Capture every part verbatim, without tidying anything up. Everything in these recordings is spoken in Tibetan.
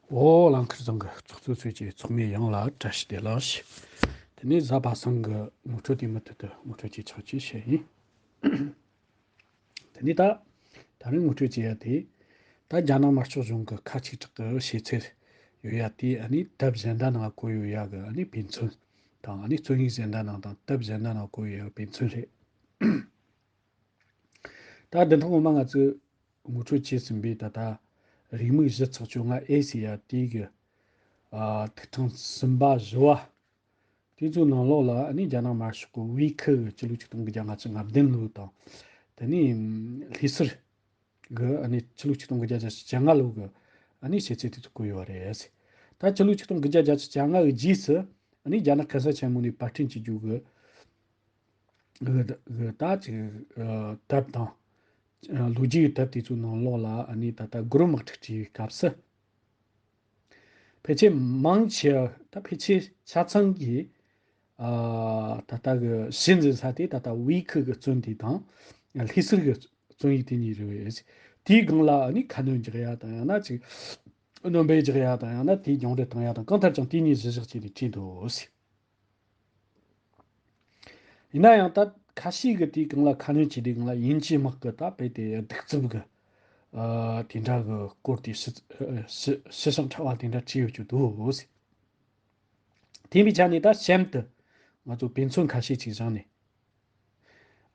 ཨོ་ལང་ཁར་ཚང་གི་ཚོགས་གཙོ་ཚོས་ཀྱི་ཚོགས་མི་ཡོངས་ལ་བཀྲ་ཤིས་བདེ་ལེགས་ཞུ། དེ་ནས་གཟའ་པ་སངས་གི་ངོ་སྤྲོད་དེ་མུ་མཐུད་དུ་ངོ་སྤྲོད་ཀྱི་ཆོག་ཅེས་བཤད་ཡིན། དེ་ནས་ད་ད་རིང་ངོ་སྤྲོད་བྱེད་ཡ་དེ། ད་རྒྱ་ནག་དམར་ཤོག་གཞུང་གི་ཁ་ཆེ་དྲག་གི་བྱེད་ཚུལ་ཡོད་ཡ་དེ་ཨ་ནི་དེབ་གཞན་དག་ནང་བཀོད་ཡོད་ཡ་གི་ཨ་ནི་དཔེ་མཚོན་དང་ཨ་ནི་རྩོམ་ཡིག་གཞན་དག་ནང་དང་དེབ་གཞན་དག་ནང་བཀོད་ཡོད་ཡ་གི་དཔེ་མཚོན་རེད། ད་བདུན་ཕྲག་སྔོན་མ་ང་ཚོས་ངོ་སྤྲོད་བྱས་ཟིན་པའི་ད་ལྟ་རེའུ་མིག་བཞི་ཚེག་བཅོ་ལྔ་ཨེ་ཟེར་ཡ་དེ་གི་ཨ་ཐིག་ཕྲེང་གསུམ་པ་བཞི་བ། དེ་ཚོའི་ནང་ལོགས་ལ་ཨ་ནི་རྒྱ་ནག་དམར་ཤོག་གི་ཝེ་ཁི་གི་སྤྱི་ལོ་ཆིག་སྟོང་དགུ་བརྒྱ་ལྔ་བཅུ་ང་བདུན་ལོ་དང་། དེ་ནས་ལྷེ་སར་གི་ཨ་ནི་ཕྱི་ལོ་ཆིག་སྟོང་དགུ་བརྒྱ་བརྒྱད་ཅུ་གྱ་ལྔ་ལོ་གི་ཨ་ནི་བྱེད་ཚུལ་དེ་ཚོ་བཀོད་ཡོད་རེད། ད་ཕྱི་ལོ་ཆིག་སྟོང་དགུ་བརྒྱ་བརྒྱད་ཅུ་གྱ་ལྔ་གི་རྗེས་སུ་ཨ་ནི་རྒྱ་ནག་གུང་སེང་ཆེན་མོ་ནས་པར་སྐྲུན་བྱེད་རྒྱུ་གི་གི་གི་ད་ཅིག་ཨ་དེབ་དང་ཨ་ལོ་རྒྱུས་ཀྱི་དེབ་དེ་ཚོའི་ནང་ལོགས་ལ་ཨ་ནི་ད་ལྟ་གུ་རུ་དམག་འཁྲུག་བྲིས་པའི་སྐབས་སུ། ཕལ་ཆེར་མང་ཆེ་བ་ད་ཕལ་ཆེར་ཆ་ཚང་གིས་ཨ་ད་ལྟ་གི་གཞི་འཛིན་ས་དེ་ད་ལྟ་ཝེ་ཁི་གི་རྩོམ་དེ་དང་ལྷེ་སར་གི་རྩོམ་ཡིག་དེ་གཉིས་རེད། དེའི་སྒང་ལ་ཨ་ནི་ཁ་སྣོན་རྒྱག་ཡ་དང་ཡང་ན་ཅིག་སྣོན་པ་རྒྱག་ཡ་དང་ཡང་ན་དེའི་སྦྱོང་བརྡར་གཏོང་ཡ་དང་གང་ལྟར་ཀྱང་དེ་གཉིས་གཞི་བཞག་བྱས་ནས་བྲིས་འདུག་ཡིན་ན་ཡང་ད་ཁ་ཤས་ཀྱིས་དེའི་སྒང་ལ་ཁ་སྣོན་བྱས་དུས་སྒང་ལ་དབྱིན་ཇིའི་དམག་གིས་ད་རྦད་དེ་གདུག་རྩུབ་ཀྱི་ཨ་དེ་འདྲ་གི་སྐོར་དེ་ཞི་ཞི་ཞི་ཞིང་ཕྲ་བ་དེ་འདྲ་བྲིས་ཡོད་རྒྱུ་འདུག་དེ་འདྲའི་ཆ་ནས་ད་གཤམ་དུ་ང་ཚོ་དཔེ་མཚོན་ཁ་ཤས་ཅིག་བཞག་ནས།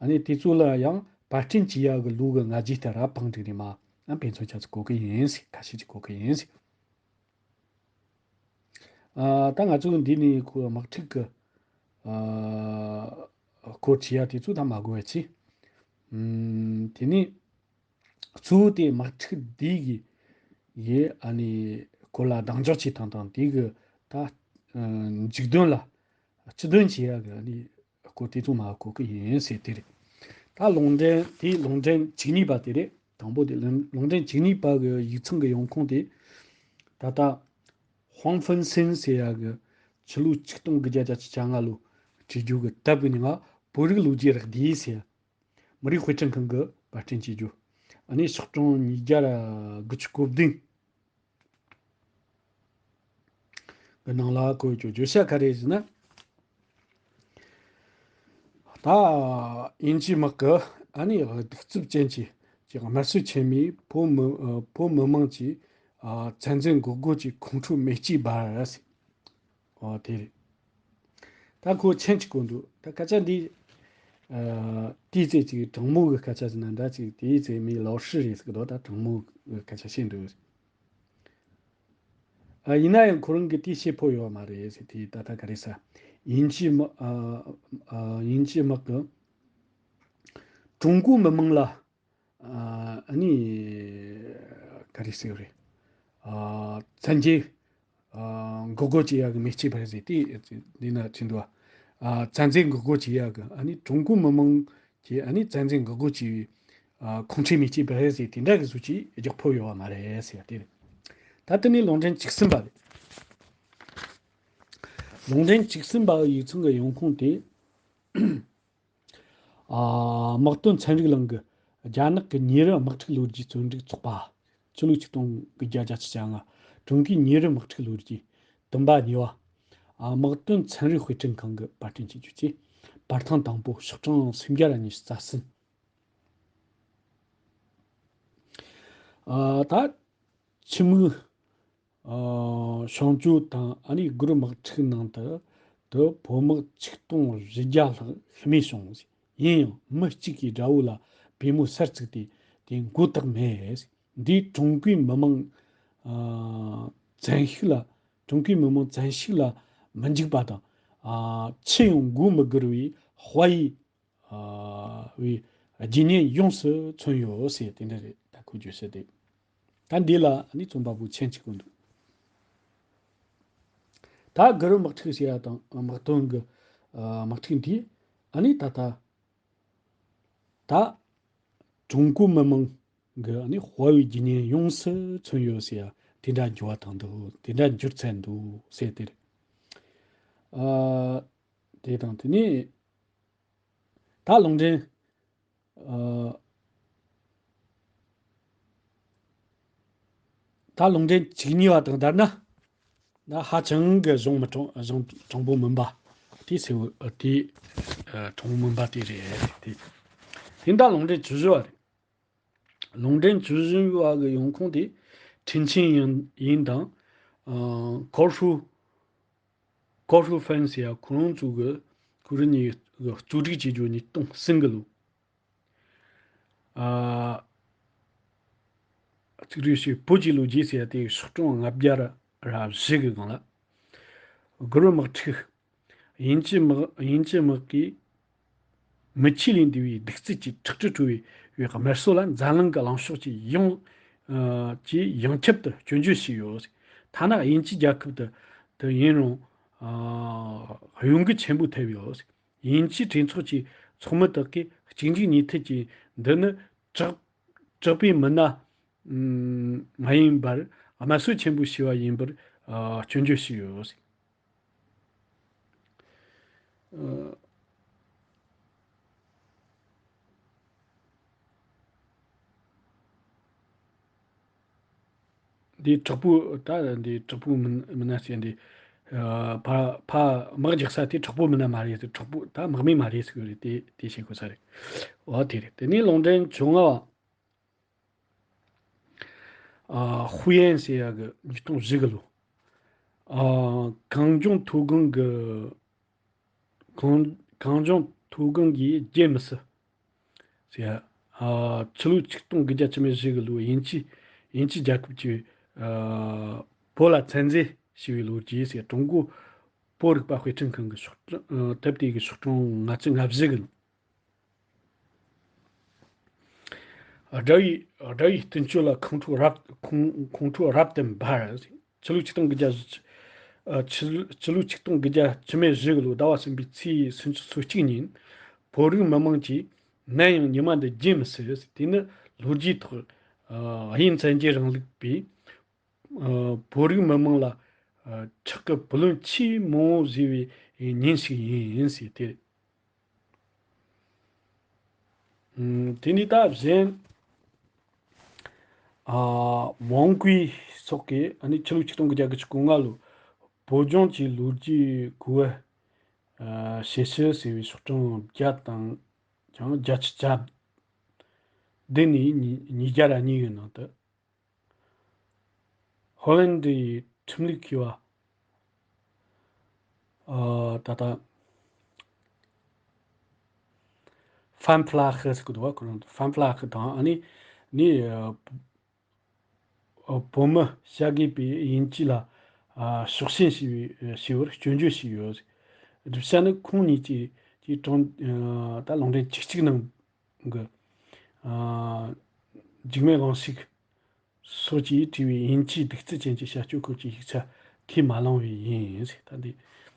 ཨ་ནི་དེ་ཚོ་ལ་ཡང་པར་སྐྲུན་བྱེད་ཡག་གི་ལུགས་ཀྱི་ང་རྒྱལ་དེ་རབ་སྤངས་འགྲིག་ནས་མ་ཨ་དཔེ་མཚོན་ཆ་ཚིག་གོ་གི་ཡིན་ཟེར། ཁ་ཤས་ཅིག་གོ་གི་ཡིན་ཟེར། ཨ་ད་ང་ཚོ་འདི་ནས་ཁོ་དམག་འཁྲུག་གི་ཨ་སྐོར་བྲིས་ཡ་དེ་ཚོ་ད་མ་གོ་བས་ཚེ། ཨམ་དེ་ནས་གཙོ་བོ་དེ་དམག་འཁྲུག་འདི་གི་ཡི་ཨ་ནི་སྐོར་ལ་གདེང་འཇོག་བྱེད་སྟངས་དང་དེ་གི་ད་ཨ་མཇུག་དོན་ལ་སྤྱི་དོན་བྱེད་ཡ་གི་ཨ་ནི་སྐོར་དེ་ཚོ་མ་གོ་གི་ཡིན་ཟེར་དེ་རེད། ད་ལུང་འདྲེན་དེ་ལུང་འདྲེན་བཅུ་གཉིས་པ་དེ་རེད། དང་པོ་དེ་ལུང་ལུང་འདྲེན་བཅུ་གཉིས་པ་གི་ཡིག་ཚང་གི་ཡོང་ཁུངས་དེ། ད་ལྟ་ཧོང་ཧྥུན་སིན་ཟེར་ཡ་གི་ཕྱི་ལོ་ཆིག་སྟོང་དགུ་བརྒྱ་བརྒྱད་ཅུ་གྱ་ལྔ་ལོ་བྲིས་རྒྱུ་གི་དེབ་གི་མིང་ང་བོད་རིགས་ལོ་རྒྱུས་རགས་བསྡུས་ཟེར་ཡ། མི་རིགས་དཔེ་སྐྲུན་ཁང་གི་པར་སྐྲུན་བྱེད་རྒྱུ། ཨ་ནི་ཤོག་གྲངས་ཉིས་བརྒྱ་དགུ་བཅུ་གོ་བདུན། གི་ནང་ལ་བཀོད་རྒྱུ། བརྗོད་བྱ་ག་རེ་ཟེར་ན། ད་དབྱིན་ཇིའི་དམག་གི་ཨ་ནི་གདུག་རྩུབ་ཅན་གྱི་ཀྱི་དམར་གསོད་ཆེན་མོས་བོད་མི་ཨ་བོད་མི་དམངས་ཀྱི་ཨ་བཙན་འཛུལ་འགོག་རྒོལ་གྱི་ཁོང་ཁྲོ་མེ་ལྕེ་འབར། ཨོ་དེ་རེད། ད་ཁོ་མཆན་གཅིག་བཀོད་འདུག་ད་སྐད་ཆ་འདི་ཨ་དེའི་ཚེ་ཅིག་དྲང་མོ་གི་སྐད་ཆ་ཟེར་ན་འདྲ་ཅིག་དེའི་ཚེ་མི་ལའོ་ཧྲི་རེད་ཟེར་གི་འདུག་ད་དྲང་མོ་གི་སྐད་ཆ་བཤད་འདུག་ཨ་ཡིན་ན་ཡང་ཁོ་རང་གིས་དེ་བཤད་ཕོད་ཡོད་མ་རེད་ཟེར། དེ་ད་ལྟ་ག་རེ་ཟེར། དབྱིན་ཇིའི་དམག་ཨ་ཨ་དབྱིན་ཇིའི་དམག་གིས་ཀྲུང་གོའི་མི་དམངས་ལ་ཨ་ཨ་ནི་ག་རེ་ཟེར་རེད། ཨ་བཙན་རྒྱལ་ཨ་འགོག་རྒོལ་བྱེད་ཡག་གི་མེ་ལྕེ་འབར་ཟེར་དེ་འདི་ན་བྲིས་འདུག་ཨ་བཙན་འཛུལ་འགོག་རྒོལ་བྱེད་ཡག་གི་ཨ་ནི་ཀྲུང་གོའི་མི་དམངས་ཀྱིས་ཨ་ནི་བཙན་འཛུལ་འགོག་རྒོལ་བྱས་པའི་ཨ་ཁོང་ཁྲོའི་མེ་ལྕེ་འབར་ཟེར་དེ་འདྲ་གི་བཟོ་ཅིག་རྒྱག་ཕོད་ཡོད་བ་མ་རེད་ཟེར་ཡ་དེ་རེད། ད་དེ་ནི་ལུང་འདྲེན་བཅུ་གསུམ་པ་རེད། ལུང་འདྲེན་བཅུ་གསུམ་པ་ཡིག་ཚང་གི་ཡོང་ཁུངས་དེ། ཨ་དམག་དོན་ཚན་རིག་གླིང་གིས་རྒྱ་ནག་གི་ཉེ་རབས་དམག་འཁྲུག་ལོ་རྒྱུས་རྩོམ་སྒྲིག་ཚོགས་པ། ཕྱི་ལོ་ཆིག་སྟོང་དགུ་བརྒྱ་བརྒྱད་ཅུ་གྱ་ལྔ། ཀྲུང་གོའི་ཉེ་རབས་དམག་འཁྲུག་ལོ་རྒྱུས། བདུན་པ་གཉིས་པ། ཨ་དམག་དོན་ཚན་རིག་དཔེ་སྐྲུན་ཁང་གིས་པར་སྐྲུན་བྱེད་རྒྱུ་བཅས། པར་ཐེངས་དང་པོ་ཤོག་གྲངས་སུམ་བརྒྱ་ཉི་ཤུ་རྩ་གསུམ། ཨ་ད་ཆི་མུའུ་ཨ་ཞང་ཅོ་དང་ཨ་ནི་གུ་རུ་དམག་འཁྲུག་ནང་དུ་དུ་བོད་དམག་ཆིག་སྟོང་བཞི་བརྒྱ་ལྷག་ཤི་རྨས་བྱུང་། ཡིན་ཡང་མི་གཅིག་གིས་དགྲ་བོ་ལ་པུས་མོ་སར་བཙུགས་ཏེ་དེ་མགོ་བཏགས་མེད། འདིས་ཀྲུང་གོའི་མི་དམངས་ཨ་བཙན་ཤུགས་ལ་ཀྲུང་གོའི་མི་དམངས་བཙན་ཤུགས་ལ་མི་འཇིགས་པ་དང་ཨ་འཆི་ཡང་མགོ་མི་སྒུར་བའི་དཔའ་ཡི་ཨ་བའི་རྒྱུ་ཉེན་ཡོངས་སུ་མཚོན་ཡོད་ཟེར་དེ་འདྲ་རེད། ད་ཁོས་བརྗོད་གསལ་དེ། ད་འདི་ལ་ནི་རྩོམ་པ་པོ་མཆན་གཅིག་བཀོད་འདུག་ད་གུ་རུ་དམག་འཁྲུག་ཟེར་ཡ་དང་དམག་དོན་གྱི་ཨ་དམག་འཁྲུག་འདིས་ཨ་ནི་ད་ལྟ་ད་ཀྲུང་གོ་མི་དམངས་ཀྱི་ཨ་ནི་དཔའ་བོའི་རྒྱུ་ཉེན་ཡོངས་སུ་མཚོན་ཡོད་ཟེར་ཡ་དེ་འདྲ་འགྱུར་བ་བཏང་འདུག་དེ་འདྲ་འགྱུར་ཚར་འདུག་ཟེར་དེ་རེད། ཨ་དེ་དང་དེ་ནས། ད་ལུང་འདྲེན་ཨ་བཅུ་ ད་ལུང་འདྲེན་བཅུ་གཉིས་པ་དང་བསྡུར་ན། ད་ཧ་ཅང་གི་གཞུང་མི་དྲང་གཞུང་དྲང་པོ་མིན་པ། དེ་གསལ་བོ་དེ་དྲང་པོ་མིན་པ་དེ་རེད་དེ། དེ་ད་ལུང་འདྲེན་བཅུ་བཞི་བ་རེད། ལུང་འདྲེན་བཅུ་བཞི་བ་གི་ཡོང་ཁུངས་དེ་ཁྲིན་ཆིན་ཡིན་ཡིན་དང་། ཨ། ཀོ་ཧྲུའུ་ཀོ་ཧྲུའུ་ཧྥན་ཟེར་ཡ་ཁོ་རང་ཚོ་གི་ཁོ་རང་གཉིས་ཀྱི་གཙོ་སྒྲིག་བྱེད་རྒྱུ་ཉིས་སྟོང་གསུམ་གི་ལོ། ཨ། ཚིག་རིས་ཤིག་བོད་ཀྱི་ལོ་རྒྱུས་ཟེར་ཡ་དེ་ཤོག་གྲངས་ལྔ་བརྒྱ་ར་བཞི་གི་སྒང་ལ། གུ་རུ་དམག་འཁྲུག་དབྱིན་ཇི་དམག་དབྱིན་ཇི་དམག་གིས་མི་ཆོས་ལས་འདས་པའི་གདུག་རྩུབ་ཀྱི་ཁྲག་དྲི་བྲོ་བའི་དམར་གསོད་ལ་འཛམ་གླིང་གི་གླེང་ཕྱོགས་ཀྱིས་ཡང་། ཨ། ཀྱིས་ཡོངས་ཁྱབ་ཏུ་སྐྱོན་བརྗོད་བྱས་ཡོད། ཐ་ན་དབྱིན་ཇི་རྒྱལ་ཁབ་ཏུ་དུ་ཡིན་རུང་། ཨ། གཡོ་འགུལ་ཆེན་པོ་ཐེབས་ཡོད། དབྱིན་ཇིའི་གྲོས་ཚོགས་ཀྱི་ཚོགས་མི་དག་གིས་གཅིག་མཇུག་གཉིས་མཐུད་ཀྱིས་འདི་ནི་དྲག་དྲག་པོའི་མི་སྣ་མ་ཡིན་པར་དམར་གསོད་ཆེན་པོ་བྱས་པ་ཡིན་པར། ཨ། སྐྱོན་བརྗོད་བྱས་ཡོད། ཨ། འདི་དྲག་པོ་ད་འདི་དྲག་པོ་མིན་མིན་ན་ཟེར་འདི། ཨ། ཕ་ཕ་དམག་རྒྱག་ས་དེ་དྲག་པོ་མིན་ན་མ་རེད་ཟེར། དྲག་པོ་ད་དམག་མི་མ་རེད་ཟེར་གི་རེད། དེ་དེ་བཤད་དགོས་ས་རེད། འོ་དེ་རེད། དེ་ནས་ལུང་འདྲེན་བཅོ་ལྔ་བ། ཨ། ཧུའུ་ཡན་ཟེར་ཡ་གི་ཉིས་སྟོང་བཞི་གི་ལོ། ཨ། གངས་ལྗོངས་མཐོ་སྒང་གི་གངས་གངས་ལྗོངས་མཐོ་སྒང་གི་རྒྱལ་མི་སྲིད་ཟེར་ཡ། ཨ། ཕྱི་ལོ་ཆིག་སྟོང་དགུ་བརྒྱ་བཅུ་མེད་བཞི་གི་ལོ་དབྱིན་ཇི་དབྱིན་ཇི་རྒྱལ་ཁབ་ཀྱིས། ཨ། བོད་ལ་བཙན་འཛུལ་བྱས་པའི་ལོ་རྒྱུས་ཟེར། ཀྲུང་གོ་བོད་རིག་པ་དཔེ་སྐྲུན་ཁང་གི་ཤོག་གྲངས། ཨ། དེབ་དེ་གི་ཤོག་གྲངས་ལྔ་བཅུ་ང་བཞི་གི་ནང་། དགྲ་བོའི་དགྲ་བོའི་མདུན་སྐྱོད་ལ་ཁོང་ཁྲོ་རབ་ཁོང་ཁོང་ཁྲོ་རབ་ཏུ་འབར། ཕྱི་ལོ་ཆིག་སྟོང་དགུ་བརྒྱ། ཨ། ཕྱི་ཕྱི་ལོ་ཆིག་སྟོང་དགུ་བརྒྱ་བཅུ་མེད་བཞི་གི་ལོ་ཟླ་བ་གསུམ་པའི་ཚེས་སུམ་ཅུ་སོ་གཅིག་ཉིན། བོད་རིགས་མི་མང་གིས་ནམ་ཡང་ཉི་མ་འདི་བརྗེད་མི་སྲིད། དེ་ནི་ལོ་རྒྱུས་ཐོག་ཨ། དབྱིན་བཙན་རྒྱལ་རིང་ལུགས་པས། ཨ། བོད་རིགས་མི་མང་ལ། ཨ། ཁྲག་གི་བུ་ལོན་ཆེས་མང་བོ་བཟོས་པའི་ཉིན་ཞིག་ཡིན་ཟེར་ཏེ། ཨ། དེ་ནས་ད་གཞན། ཨ། ཝང་ཀུའེ་སོགས་ཀྱིས་ཨ་ནི་ཕྱི་ལོ་ཆིག་སྟོང་དགུ་བརྒྱ་དགུ་བཅུ་གོ་ལྔ་ལོར་བོད་ལྗོངས་ཀྱི་ལོ་རྒྱུས་གོ་བ། ཨ། ཞེ་ཤུལ་ཟེར་བའི་ཤོག་གྲངས་བརྒྱ་དང་ཀྱང་བརྒྱད་ཅུ་གྱ་བདུན་ནས་ཉིས་བརྒྱ་ར་གཉིས་ཀྱི་ནང་དུ། ཧོ་ལན་ཌིའི་ཁྲིམས་ལུགས་མཁས་པ། ཨ། ད་ལྟ་ཧྥན་ཕ་ལ་ཧི་ཟེར་གི་འདུག་བ། ཁོ་རང་ཧྥན་ཕ་ལ་ཧི་དང་ཨ་ནི་ནི། ཨ། བོད་མི་བྱ་དགའ་པས་དབྱིན་ཇི་ལ། ཨ། ཕྱོགས་ཞེན་བྱས་པའི་བྱས་པར་སྐྱོན་བརྗོད་བྱས་ཡོད། བསྒྲུབ་བྱ་ནི་ཁོང་གཉིས་ཀྱིས་ཀྱིས་ཀྲུང་། ཨ། ད་ལུང་འདྲེན་བཅུ་གཅིག་ནང་གི། ཨ། འཇིགས་མེད་དབང་ཕྱུག་སོགས་ཀྱིས་བྲིས་པའི་དབྱིན་ཇིའི་གདུག་རྩུབ་ཅན་གྱི་བྱ་སྤྱོད་སྐོར་གྱི་ཡིག་ཆ་ཁས་མ་བླངས་པས་ཡིན་ཟེར། ད་འདི་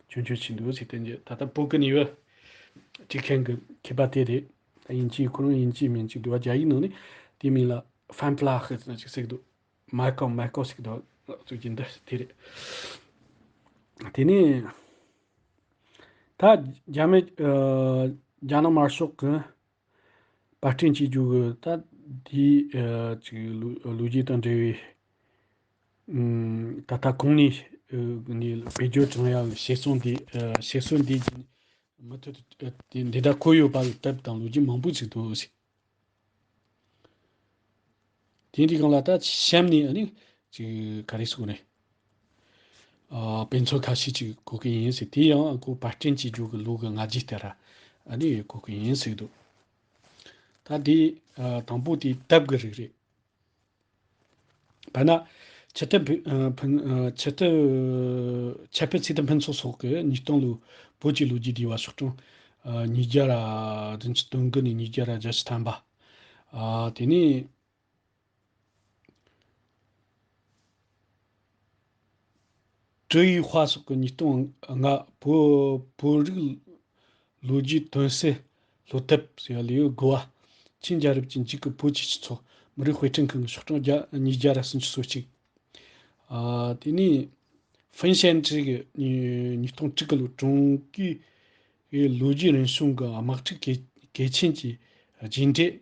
སྐྱོན་བརྗོད་བྱས་འདུག་ཟེར། དེ་ད་ལྟ་བོད་ཀྱི་ནི་ཡོད། བྲིས་མཁན་གྱི་མཁས་པ་དེ་རེད། ད་དབྱིན་ཇིའི་ཁོ་རང་དབྱིན་ཇིའི་མིང་ཅིག་འདུག་བ། རྒྱ་ཡིག་ནང་ནས་དེའི་མིང་ལ་ཧྥན་ཕ་ལ་ཧི་ཟེར་ན་ཅིག་ཟེར་གི་འདུག་མའི་ཀལ་མའི་ཀལ་ཟེར་གི་འདུག་ཚུལ་གྱི་འདི་དེ་རེད། དེ་ནས་ད་རྒྱ་མི། ཨ། རྒྱ་ནག་དམར་ཤོག་གི་པར་སྐྲུན་བྱེད་རྒྱུ་གི་ད་དེའི། ཨ། ཅིག་ལོ་ལོ་རྒྱུས་དང་འབྲེལ་བའི། ཨམ། ད་ལྟ་གོང་ནས། ཨ། ནས་བེད་སྤྱོད་བཏང་ཡག་གི་བཤད་སྲོལ་འདི། ཨ། བཤད་སྲོལ་འདི་མུ་མཐུད་དུ། ཨ། དེ་འདི་ལྟར་བཀོད་ཡོད་པ་གི་དེབ་དང་ལོ་རྒྱུས་མང་པོ་ཞིག་འདུག་ཟེར། དེ་འདྲའི་སྒང་ལ་ད་གཤམ་ནས་ཨ་ནི་ཅིག་ག་རེ་ཟེར་དགོས་རེད། ཨ། དཔེ་མཚོན་ཁ་ཤས་ཅིག་འགོད་གི་ཡིན་ཟེར། དེ་ཡང་ཁོ་པར་སྐྲུན་བྱེད་རྒྱུ་གི་ལོ་གི་སྔ་རྗེས་དེ་ར་ཨ་ནི་འགོད་གི་ཡིན་ཟེར་འདུག་ད་དེ། ཨ། དང་པོ་དེ་དེབ་གི་རིགས་རེད། དཔེར་ན་ཆེ་བསྟོད་ཕུན། ཨ། ཕུན། ཨ། ཆེ་བསྟོད། ཆེ་བསྟོད་ཚིག་དོན་ཕུན་ཚོགས་སོགས་ཀྱིས་ཉིས་སྟོང་ལོའི་བོད་ཀྱི་ལོ་རྒྱུས་བསྡུས་པ་ཤོག་གྲངས། ཨ། ཉིས་བརྒྱ་ར་བདུན་ཅུ་དོན་དགུ་ནས་ཉིས་བརྒྱ་ར་བརྒྱད་ཅུ་ཐམ་པ། ཨ། དེ་ནས་ཀྲི་ཡི་ཧྭ་སོགས་ཀྱིས་ཉིས་སྟོང་ལྔ་བོད་བོད་རིགས་ལོ་རྒྱུས་དོན་གསལ་སློབ་དེབ་ཟེར་བ་ལས་དགུ་བ། ཆིང་རྒྱལ་རབས་ཀྱི་མཇུག་གི་བོད་ཀྱི་སྤྱི་ཚོགས། མི་རིགས་དཔེ་སྐྲུན་ཁང་གི་ཤོག་གྲངས་བརྒྱ། ཉིས་བརྒྱ་ར་སུམ་ཅུ་སོ་གཅིག་ཨ། དེ་ནས་ཧྥུན་ཞན་ཀྲི་གིས་ཉིས་སྟོང་དྲུག་གི་ལོ་ཀྲུང་གོའི་ལོ་རྒྱུས་རིང་བྱུང་གི་དམག་འཁྲུག་གལ་གལ་ཆེན་གྱི་རྗེས་འབྲས།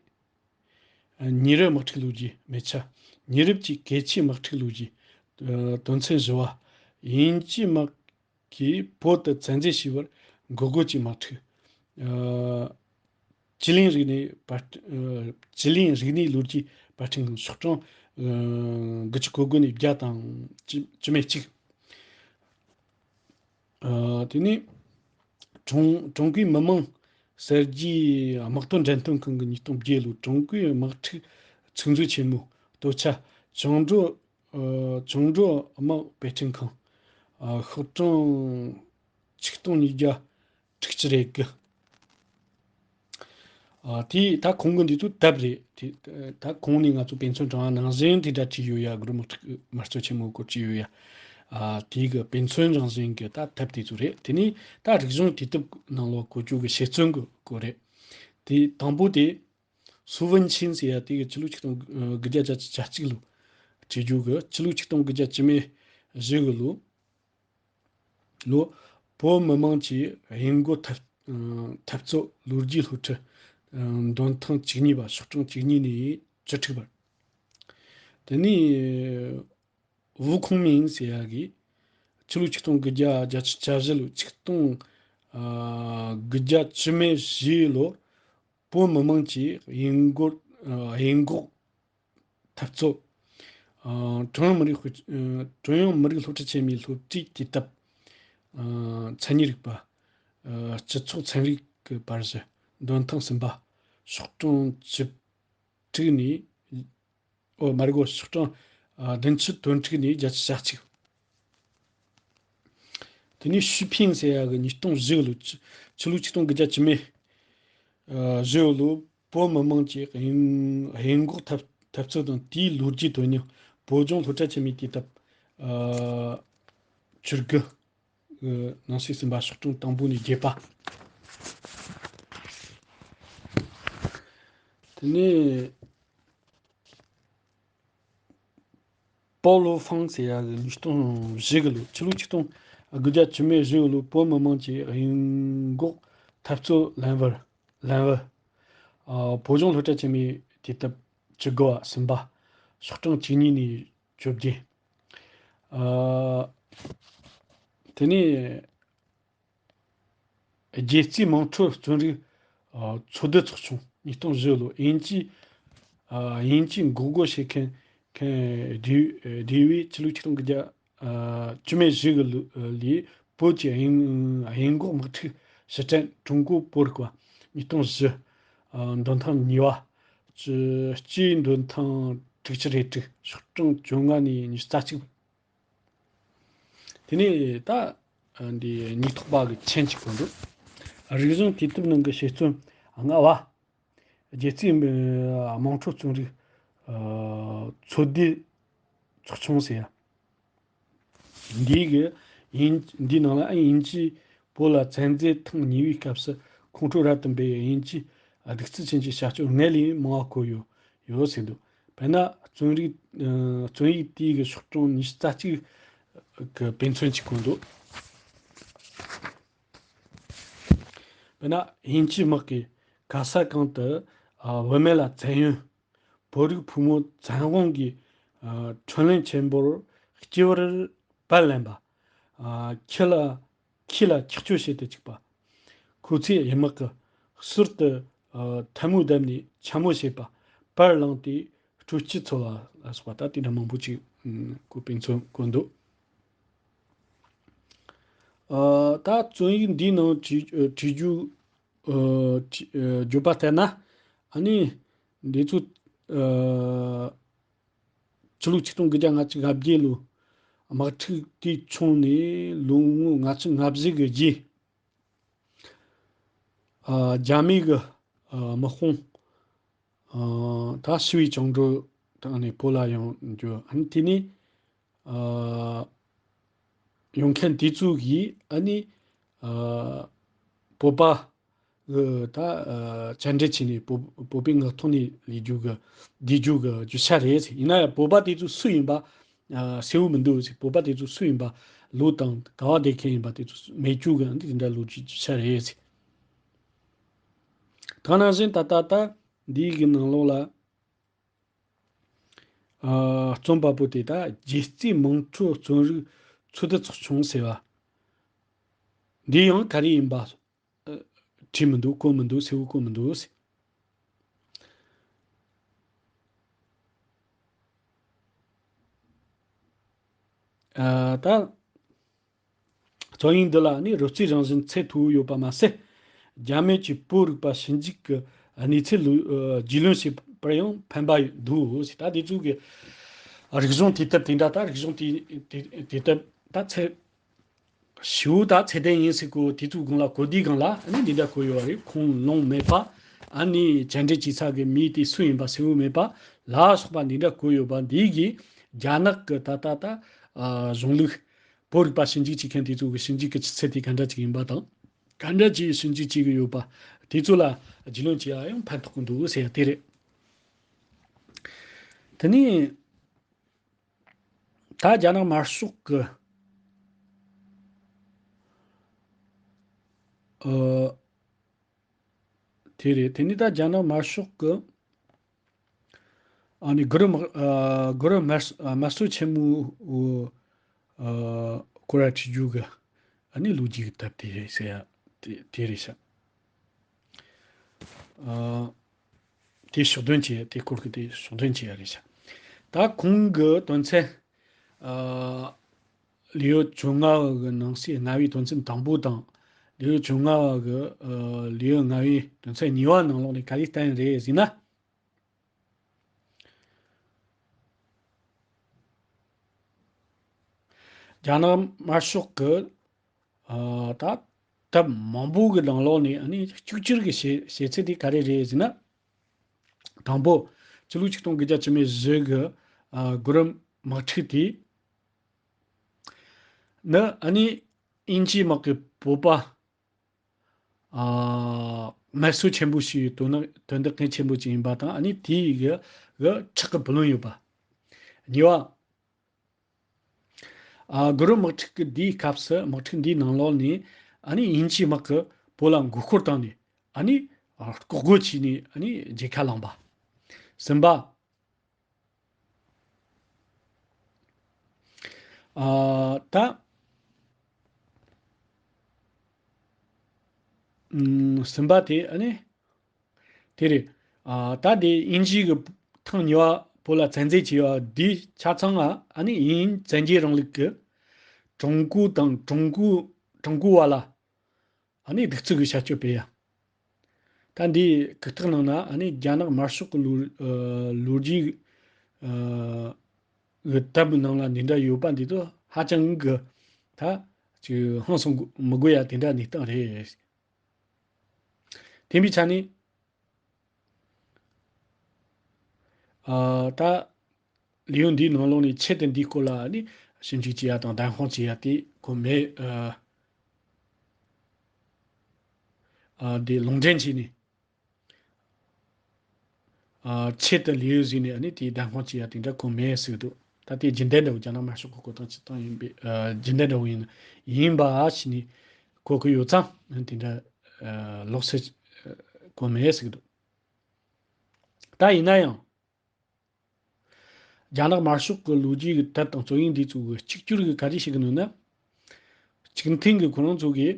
ཉེ་རབས་དམག་འཁྲུག་ལོ་རྒྱུས་མེ་ཆ་ ཉེ་རབས་ཀྱི་གལ་ཆེའི་དམག་འཁྲུག་ལོ་རྒྱུས། ཨ། དོན་ཚན་བཞི་བ། དབྱིན་ཇིའི་དམག་གིས་བོད་དུ་བཙན་འཛུལ་བྱས་པར་འགོག་རྒོལ་གྱི་དམག་འཁྲུག་ཨ། ཅི་ལིན་རིག་གནས་པར། ཨ། ཅི་ལིན་རིག་གནས་ལོ་རྒྱུས་པར་སྐྲུན་ཤོག་གྲངས། ཨ། དགུ་བཅུ་གོ་དགུ་ནས་བརྒྱ་དང་བཅུ་མེད་གཅིག་ཨ། དེ་ནས་ཀྲུང་ཀྲུང་གོའི་མི་དམངས་གསར་བརྗེའི་དམག་དོན་འགྲན་སྟོན་ཁང་གིས་ཉིས་སྟོང་བརྒྱད་ལོའི་ཀྲུང་གོའི་དམག་འཁྲུག་ཚིག་མཛོད་ཆེན་མོའི་སྟོད་ཆ་བཅིངས་འགྲོལ། ཨ། བཅིངས་འགྲོལ་དམག་དཔེ་སྐྲུན་ཁང་། ཨ། ཤོག་གྲངས་ཆིག་སྟོང་ཉིས་བརྒྱ་དྲུག་ཅུ་རེ་དགུ། ཨ། དེ་ད་ཁོང་གི་འདི་ཚོ་དེབ་རེད། དེ་ད་གོང་ནས་ང་ཚོ་དཔེ་མཚོན་དྲངས་པ་ནང་བཞིན་དེ་འདྲ་བྲིས་ཡོད་ཡ། དགུ་རུ་དམག་འཁྲུག་དམར་གསོད་ཆེན་མོའི་སྐོར་བྲིས་ཡོད་ཡ། ཨ། དེ་གི་དཔེ་མཚོན་རང་བཞིན་གི་ད་དེབ་དེ་ཚོ་རེད། དེ་ནས་ད་རིག་གཞུང་དུས་དེབ་ནང་ལོགས་བཀོད་རྒྱུ་གི་དཔྱད་རྩོམ་གི་སྐོར་རེད། དེ་དང་པོ་དེ་སུ་ཝུན་ཆིན་ཟེར་ཡ་དེ་གི་ཕྱི་ལོ་ཆིག་སྟོང་དགུ་བརྒྱ་བརྒྱད་ཅུ་གྱ་གཅིག་ལོ་བྲིས་རྒྱུ་གི། ཕྱི་ལོ་ཆིག་སྟོང་དགུ་བརྒྱ་བཅུ་མེད་བཞི་གི་ལོ། ལོ། བོད་མི་མང་གི་གཡུལ་འགོག་འཐབ་འཐབ་རྩོད་ལོ་རྒྱུས་སློབ་ཁྲིད། འདོན་ཐེངས་བཅུ་གཉིས་པ། ཤོག་གྲངས་བཅུ་གཉིས་ནས་བཅུ་དྲུག་བར། དེ་ནས་ཝུ་ཁུང་མིང་ཟེར་ཡ་གིས་ཕྱི་ལོ་ཆིག་སྟོང་དགུ་བརྒྱ་བརྒྱད་ཅུ་གྱ་བཞི་ལོ། ཆིག་སྟོང་དགུ་བརྒྱ་བཅུ་མེད་བཞི་ལོར་བོད་མི་མང་གི་གཡུལ་འགོག་གཡུལ་འགོག་འཐབ་རྩོད། ཨ། ཀྲུང་དབྱང་མི་རིགས་དཔེ། ཨ། ཀྲུང་དབྱང་མི་རིགས་སློབ་ཁྲིད་ཆེན་མོའི་སློབ་ཁྲིད་དུས་དེབ། ཨ། མཚན་ཉིད་རིག་པ། ཨ། སྤྱི་ཚོགས་ཚན་རིག་གི་པར་གཞི། འདོན་ཐེངས་གསུམ་པ། ཤོག་གྲངས་བཅུ་དྲུག་ནས། ཨོ་མ་རེད་གོ། ཤོག་གྲངས། ཨ། བདུན་ཅུ་དོན་དྲུག་ནས་བརྒྱད་ཅུ་གྱ་གཅིག་དེ་ནས་ཞུས་ཕིན་ཟེར་ཡ་གིས་ཉིས་སྟོང་བཞི་ལོ། ཕྱི་ཕྱི་ལོ་ཆིག་སྟོང་དགུ་བརྒྱ་བཅུ་མེད་བཞི་ལོ། བོད་མི་མང་གི་གཡུལ་གཡུལ་འགོག་འཐབ་འཐབ་རྩོད་དང་དེའི་ལོ་རྒྱུས་དོན་སྙིང་། བོད་ལྗོངས་སློབ་གྲྭ་ཆེན་མོའི་དུས་དེབ། ཨ། བཅུ་དགུ། ནང་གསེས་གསུམ་པ། ཤོག་གྲངས་དང་པོ་ནས་བརྒྱད་པ། དེ་ནས། པའོ་ལོ་ཧྥང་ཟེར་ཡ་གིས་ཉིས་སྟོང་བཞི་གི་ལོ། ཕྱི་ལོ་ཆིག་སྟོང་དགུ་བརྒྱ་བཅུ་མེད་བཞི་གི་ལོའི་བོད་མི་མང་གི་གཡུལ་འགོག་འཐབ་རྩོད་ལམ་བར་ལམ་བུ། ཨ། བོད་ལྗོངས་སློབ་གྲྭ་ཆེན་མོའི་དུས་དེབ་བཅུ་དགུ་བ། གསུམ་པ། ཤོག་གྲངས་བཅུ་གཉིས་ནས་བཅོ་བརྒྱད། ཨ། དེ་ནས། རྒྱལ་རྩེའི་དམངས་ཁྲོད་རྩོམ་རིག་ཚོགས་འདུ་ཚོགས་ཆུང་། ཉིས་སྟོང་བཞི་ལོ། དབྱིན་ཇི། དབྱིན་ཇིས་འགོག་རྒོལ་བྱེད་མཁན་མཁན་སྡེ་སྡེ་བས་ཕྱི་ལོ་ཆིག་སྟོང་དགུ་བརྒྱ་བཅུ་མེད་བཞི་གི་ལོ་ལོའི་བོད་ཀྱི་གཡུལ་གཡུལ་འགོག་དམག་འཁྲུག་ཕྱིར་དྲན། ཀྲུང་གོ་བོད་རིག་པ། ཉིས་སྟོང་བཞི། འདོན་ཐེངས་གཉིས་པ། སྤྱི་སྤྱིའི་འདོན་ཐེངས་དྲུག་ཅུ་རེ་དྲུག་ཤོག་གྲངས་བཅོ་ལྔ་ནས་ཉི་ཤུ་རྩ་གཅིག་དེ་ནས་ད་འདི་ཉིས་ཐོག་པ་གི་མཆན་གཅིག་གོ་འདུག་རིག་གཞུང་དུས་དེབ་ནང་གི་དཔྱད་རྩོམ་ལྔ་བ། རྒྱལ་རྩེའི་དམངས་ཁྲོད་རྩོམ་རིག་ཚོགས་འདུའི་ཚོགས་ཆུང་ཟེར་ཡ། འདིའི་གི་དབྱིན། འདིའི་ནང་ལ་དབྱིན་ཇིས་བོད་ལ་བཙན་འཛུལ་ཐེངས་གཉིས་པའི་སྐབས་སུ་ཁོང་ཁྲོ་རབ་ཏུ་འབར་བའི་དབྱིན་ཇིའི་གདུག་རྩུབ་ཅན་གྱི་བྱ་སྤྱོད་སྔར་ལས་མང་བ་བཀོད་ཡོད་ཡོད་ཟེར་འདུག་དཔེར་ན་རྩོམ་རིག་ཨ། རྩོམ་ཡིག་དེའི་གི་ཤོག་གྲངས་ཉི་ཤུ་རྩ་གཅིག་གི་དཔེ་མཚོན་གཅིག་བཀོད་འདུག་དཔེར་ན་དབྱིན་ཇིའི་དམག་གིས་ག་ས་གང་དུ་ཨ། བུད་མེད་ལ་བཙན་གཡེམ། བོད་རིགས་ཕོ་མོ་བཙན་དབང་གིས་ཨ། འཕྲུལ་ལས་ཆེན་པོར་སྐྱེལ་བར་བར་ལེན་པ། ཨ། ཁྱི་ལ་ཁྱི་ལ་འཁྱག་སྤྱོད་བྱེད་དུ་བཅུག་པ། ཁོ་ཚོས་དབྱིན་དམག་གི་ཟུར་དུ་ཨ། ཐལ་མོ་བརྡབས་ནས་འཕྱ་སྨོད་བྱེད་པ། པར་བླངས་ཏེ་སྤྲོ་སྐྱིད་འཚོལ་བ་ལ་སོགས་པ་ད་དེ་འདྲ་མང་པོ་ཅིག་ཨ། ཁོ་དཔེ་མཚོན་བཀོད་འདུག་ཨ། ད་རྩོམ་ཡིག་འདིའི་ནང་བྲིས་བྲིས་རྒྱུ། ཨ། བྲིས་ཨ། བརྗོད་པ་ལྟར་ན། ཨ་ནི་འདི་ཚོ་ཨ། ཕྱི་ལོ་ཆིག་སྟོང་དགུ་བརྒྱ་ལྔ་བཅུ་ང་བརྒྱད་ལོའི་དམག་འཁྲུག་དེ་བྱུང་ནས་ལོ་ངོ་ལྔ་བཅུ་ང་བཞི་གི་རྗེས། ཨ། རྒྱ་མི་གི་ཨ། དམག་དཔུང་ཨ། ད་ཞི་བའི་བཅིངས་འགྲོལ་བཏང་ནས་བོད་ལ་ཡོང་རྒྱུ། ཨ་ནི་དེ་ནས་ཨ། ཡོང་མཁན་དེ་ཚོ་གིས་ཨ་ནི་ཨ། བོད་པ་གི་ད་ཨ། བཅར་འདྲི་བྱས་ནས་བོད་བོད་པའི་མངའ་ཐང་ནས་ལུས་རྒྱུ་གི་བསྡད་རྒྱུ་གི་རྒྱུ་ཆ་རེད་ཟེར། ཡིན་ན་ཡང་བོད་པ་དེ་ཚོ་སུ་ཡིན་པ་ཨ། གསལ་བོ་མི་འདུག་ཟེར། བོད་པ་དེ་ཚོ་སུ་ཡིན་པ། ལོ་དང་ག་བ་བསྡད་མཁན་ཡིན་པ་དེ་ཚོ་མེད་རྒྱུ་གི་འདི་འདྲ་ལོ་རྒྱུས་རྒྱུ་ཆ་རེད་ཟེར། ད་ནང་བཞིན་ད་ལྟ་ད་འདིའི་གི་ནང་ལོགས་ལ། ཨ། རྩོམ་པ་པོ་དེ་དག་རྒྱལ་རྩེ་དམངས་ཁྲོད་རྩོམ་རིག་འཚོལ་སྡུད་ཚོགས་ཆུང་ཟེར་བ། འདི་ཡང་ག་རེ་ཡིན་པ། ཨ། བྲིས་མི་འདུག་གོ་མི་འདུག་གསལ་བོ་གོ་མི་འདུག་ཟེར། ཨ། ད། རྩོམ་ཡིག་འདི་ལ་ནི་རོལ་རྩེད་རང་བཞིན་ཚད་མཐོ་བོ་ཡོད་པ་མ་ཟད། རྒྱ་མི་གྱི་བོད་རིག་པ་ཞིབ་འཇུག་གི་གནས་ཚུལ་ལ་རྒྱུས་ལོན་བྱེད་པར་ཡང་ཕན་པ་འདུག་ཟེར། ད་དེ་ཚོ་གི་རིག་གཞུང་དུས་དེབ་དེ་འདྲ། ད་རིག་གཞུང་དུས་དེབ་ད་ཚད་ཞེ་པོ་ད་ཚད་ལྡན་ཡིན་ཟེར་གོ། དེ་ཚོའི་སྒང་ལ་གོ་བདེའི་སྒང་ལ་ནི་འདི་འདྲ་བཀོད་ཡོད་པ་རེད། ཁུངས་ལུང་མེད་པ། ཨ་ནི་བཅར་འདྲི་བྱེད་ས་གི་མི་དེ་སུ་ཡིན་པ་གསལ་བོ་མེད་པ་ལ་སོགས་པ་འདི་འདྲ་བཀོད་ཡོད་པ་འདི་གིས་རྒྱ་ནག་གི་ད་ལྟ་ད་གཞུང་ལུགས། བོད་རིག་པ་ཞིབ་འཇུག་བྱེད་མཁན་དེ་ཚོ་གི་ཞིབ་འཇུག་གི་ཆུ་ཚད་དེ་ག་འདྲ་ཅིག་ཡིན་པ་དང་། ག་འདྲ་ཅིག་ཞིབ་འཇུག་བྱེད་ཀྱི་ཡོད་པ། དེ་ཚོ་ལ་རྒྱུས་ལོན་བྱེད་ཡ་ཡང་ཕན་ཐོགས་ཀྱི་འདུག་ཟེར་ཡ་དེ་རེད། དེ་ནས་ད་རྒྱ་ནག་དམར་ཤོག་གི། ཨ། དེ་རེད། དེ་ནས་ད་རྒྱ་ནག་དམར་ཤོག་གི། ཨ་ནི་གུ་རུ་དམག་ཨ། གུ་རུ་དམར་དམར་གསོད་ཆེན་མོའི། ཨ། སྐོར་ར་བྲིས་རྒྱུ་གི། ཨ་ནི་ལོ་རྒྱུས་ཀྱི་དེབ་དེ་རེད་ཟེར་ཡ། དེ་དེ་རེད་ཤག་ཨ། དེ་ཕྱོགས་སྡོམ་བྱས། དེ་སྐོར་གྱི་དེ་ཕྱོགས་སྡོམ་བྱས་ཡ་རེད་ཤག་ད་ཁོང་གི་དོན་ཚན། ཨ། ལེའུ་བཅོ་ལྔ་བ་གི་ནང་གསེས་ལྔ་བའི་དོན་ཚན་དང་པོ་དང་། ལེའུ་བཅོ་ལྔ་བ་གི། ཨ། ལེའུ་ལྔ་བའི་དོན་ཚན་གཉིས་པ་ནང་ལོགས་ནས་ག་རེ་བསྟན་རེད་ཟེར་ན། རྒྱ་ནག་དམར་ཤོག་གི། ཨ། ད་དེབ་མང་པོ་གི་ནང་ལོགས་ནས་ཨ་ནི་གཅིག་གྱུར་གྱི་བྱེད་བྱེད་ཚུལ་དེ་ག་རེ་རེད་ཟེར་ན། དང་པོ། ཕྱི་ལོ་ཆིག་སྟོང་དགུ་བརྒྱ་བཅུ་མེད་བཞི་གི། ཨ། གུ་རུ་དམག་འཁྲུག་དེ་ནི་ཨ་ནི་དབྱིན་ཇིའི་དམག་གིས་བོད་པ། ཨ། དམར་གསོད་ཆེན་པོ་ཞིག་ཡོད། དོན་ནི་དོན་དག་གལ་ཆེན་པོ་ཅིག་ཡིན་པ་དང་། ཨ་ནི་དེའི་གི་གི་ཁྲག་གི་བུ་ལོན་ཡོད་པ། གཉིས་པ། ཨ། གུ་རུ་དམག་འཁྲུག་གི་དེའི་སྐབས་སུ། དམག་འཁྲུག་འདིའི་ནང་ལོགས་ནས་ཨ་ནི་དབྱིན་ཇིའི་དམག་གིས་བོད་ལ་མགོ་སྐོར་བཏང་ནས། ཨ་ནི་ལྐོག་རྒོལ་བྱས་ནས་ཨ་ནི་རྒྱལ་ཁ་བླངས་པ། གསུམ་པ། ཨ། ད། ཨུམ། གསུམ་པ་དེ་ཨ་ནི། དེ་རེད། ཨ། ད་དེ་དབྱིན་ཇི་གི་ཐེངས་གཉིས་པ་བོད་ལ་བཙན་འཛུལ་བྱས་པ་འདི་ཆ་ཚང་ང་ཨ་ནི་དབྱིན་བཙན་རྒྱལ་རིང་ལུགས་ཀྱི་ཀྲུང་གོ་དང་ཀྲུང་གོ་ཀྲུང་གོ་བ་ལ། ཨ་ནི་གདུག་རྩུབ་ཀྱི་བྱ་སྤྱོད་སྤེལ་ཡ། ད་འདིའི་གུག་རྟགས་ནང་ན་ཨ་ནི་རྒྱ་ནག་དམར་ཤོག་གི་ལོ། ཨ། ལོ་རྒྱུས། ཨ། གི་དེབ་ནང་ལ་འདི་འདྲ་ཡོད་པ་འདི་ཚོ་ཧ་ཅང་གི་ད་ཅིག་ཧང་སང་མི་དགོས་ཡ་དེ་འདྲ་གནས་སྟངས་རེད། དེ་འདྲའི་ཆ་ནས། ཨ། ད་ལེའུ་འདིའི་ནང་ལོགས་ནས་ཆེད་དུ་འདིའི་སྐོར་ལ་ནི་ཞིབ་འཇུག་བྱེད་ཡ་དང་བདམས་ཁོངས་བྱེད་ཡ་དེ་ཁོ་མེད། ཨ། ཨ། འདི་ལུང་འདྲེན་བྱས་ནས། ཨ། ཆེད་དུ་ལེའུ་བཟོས་ནས་ནི་དེའི་བདམས་ཁོངས་བྱེད་ཡ་དེ་འདྲ་ཁོ་མེད་ཟེར་གི་འདུག་ད་དེ་རྒྱུན་ལྡན་འདྲ་བོ། རྒྱ་ནག་དམར་ཤོག་གི་བཀོད་སྟངས་བྱེད་སྟངས་ཡིན་པའི། ཨ། རྒྱུན་ལྡན་འདྲ་བོ་ཡིན། ཡིན་པ་ཞིག་ནས་གོ་གི་ཡོད་ཙང་། ཨ། དེ་འདྲ། ཨ། ལོགས་སུ། ཨ། གོ་མེད་ཟེར་གི་འདུག་ད་ཡིན་ན་ཡང་། རྒྱ་ནག་དམར་ཤོག་གི་ལོ་རྒྱུས་ཀྱི་དེབ་དང་རྩོམ་ཡིག་འདི་ཚོ་གི་གཅིག་གྱུར་གྱི་ག་རེ་བྱེད་ཀྱི་འདུག་ན། གཅིག་མཐུན་གྱི་ཁོ་རང་ཚོ་གི།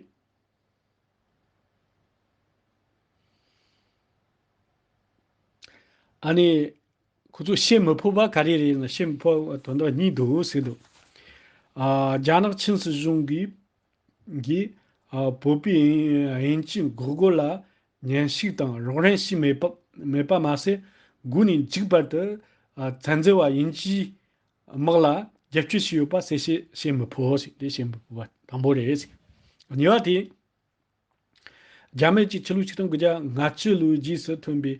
ཨ་ནི་ཁོ་ཚོ་བཤད་མི་ཕོད་པ་ག་རེ་རེད་ན། བཤད་མི་ཕོད་པ་དོན་དག་གཉིས་འདུག་ཟེར་འདུག་ཨ། རྒྱ་ནག་ཆིན་སྲིད་གཞུང་གིས། གིས། ཨ། བོད་པའི་དབྱིན་ཇིའི་འགོག་རྒོལ་ལ་ཉན་ཞིབ་དང་རོགས་རམ་བྱས་མེད་པ། མེད་པ་མ་ཟད། འགོ་ནས་མཇུག་བར་དུ། ཨ། བཙན་འཛུལ་བ་དབྱིན་ཇིའི་དམག་ལ་རྒྱབ་སྐྱོར་བྱས་ཡོད་པ་གསལ་བཤད་བྱེད་མི་ཕོད་ཟེར། དེ་བཤད་མི་ཕོད་པ་དང་པོ་རེད་ཟེར། གཉིས་པ་དེ། རྒྱ་མི་གྱིས་ཕྱི་ལོ་ཆིག་སྟོང་དགུ་བརྒྱ་ལྔ་བཅུ་ལོའི་རྗེས་སུ་ཐོན་པའི་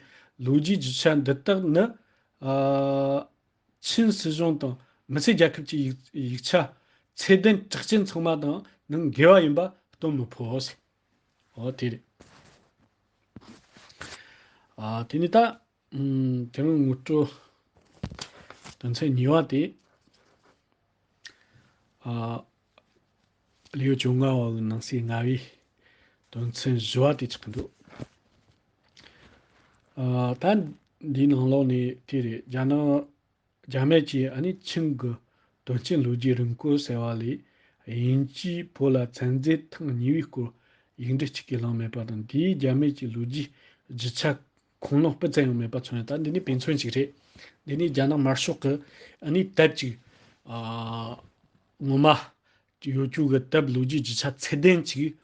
ལོ་རྒྱུས་རྒྱུ་ཆ་འདི་དག་ནི། ཨ། ཆིན་སྲིད་གཞུང་དང་མི་སེར་རྒྱལ་ཁབ་ཀྱི་ཡིག་ཡིག་ཆ་ཚད་ལྡན་གྲགས་ཅན་ཚང་མ་དང་ནང་འགལ་བ་ཡིན་པ་སྟོན་མི་ཕོད་ཟེར། འོ་དེ་རེད། ཨ། དེ་ནས་ད། ཨུམ། དེ་རིང་ངོ་སྤྲོད་དོན་ཚན་གཉིས་པ་དེ། ཨ། ལེའུ་བཅོ་ལྔ་བ་གི་ནང་གསེས་ལྔ་བའི་དོན་ཚན་བཞི་བ་དེ་ཆགས་ཀྱི་འདུག་ཨ། ད་འདིའི་ནང་ལོགས་ནས་དེ་རེད། རྒྱ་ནག་ རྒྱ་མེད་ཀྱི་ཨ་ནི་ཆིང་གི་དོན་རྐྱེན་ལོ་རྒྱུས་རིང་སྐོར་ཟེར་བ་ལས། དབྱིན་ཇིས་བོད་ལ་བཙན་འཛུལ་ཐེངས་གཉིས་པའི་སྐོར་ཡིག་འབྲུ་གཅིག་གིས་བླངས་མེད་པ་དང་། དེའི་རྒྱ་མེད་ཀྱི་ལོ་རྒྱུས་རྒྱུ་ཆ་ཁུངས་ལུང་སྤུ་ཙམ་ཡང་མེད་པ་མཚོན་ཡོད། ད་འདི་ནི་དཔེ་མཚོན་ཅིག་རེད། འདི་ནི་རྒྱ་ནག་དམར་ཤོག་གི་ཨ་ནི་དེབ་ཅིག་ཨ་ངོ་མ་ཡོད་རྒྱུ་གི་དེབ་ལོ་རྒྱུས་རྒྱུ་ཆ་ཚད་ལྡན་ཅིག་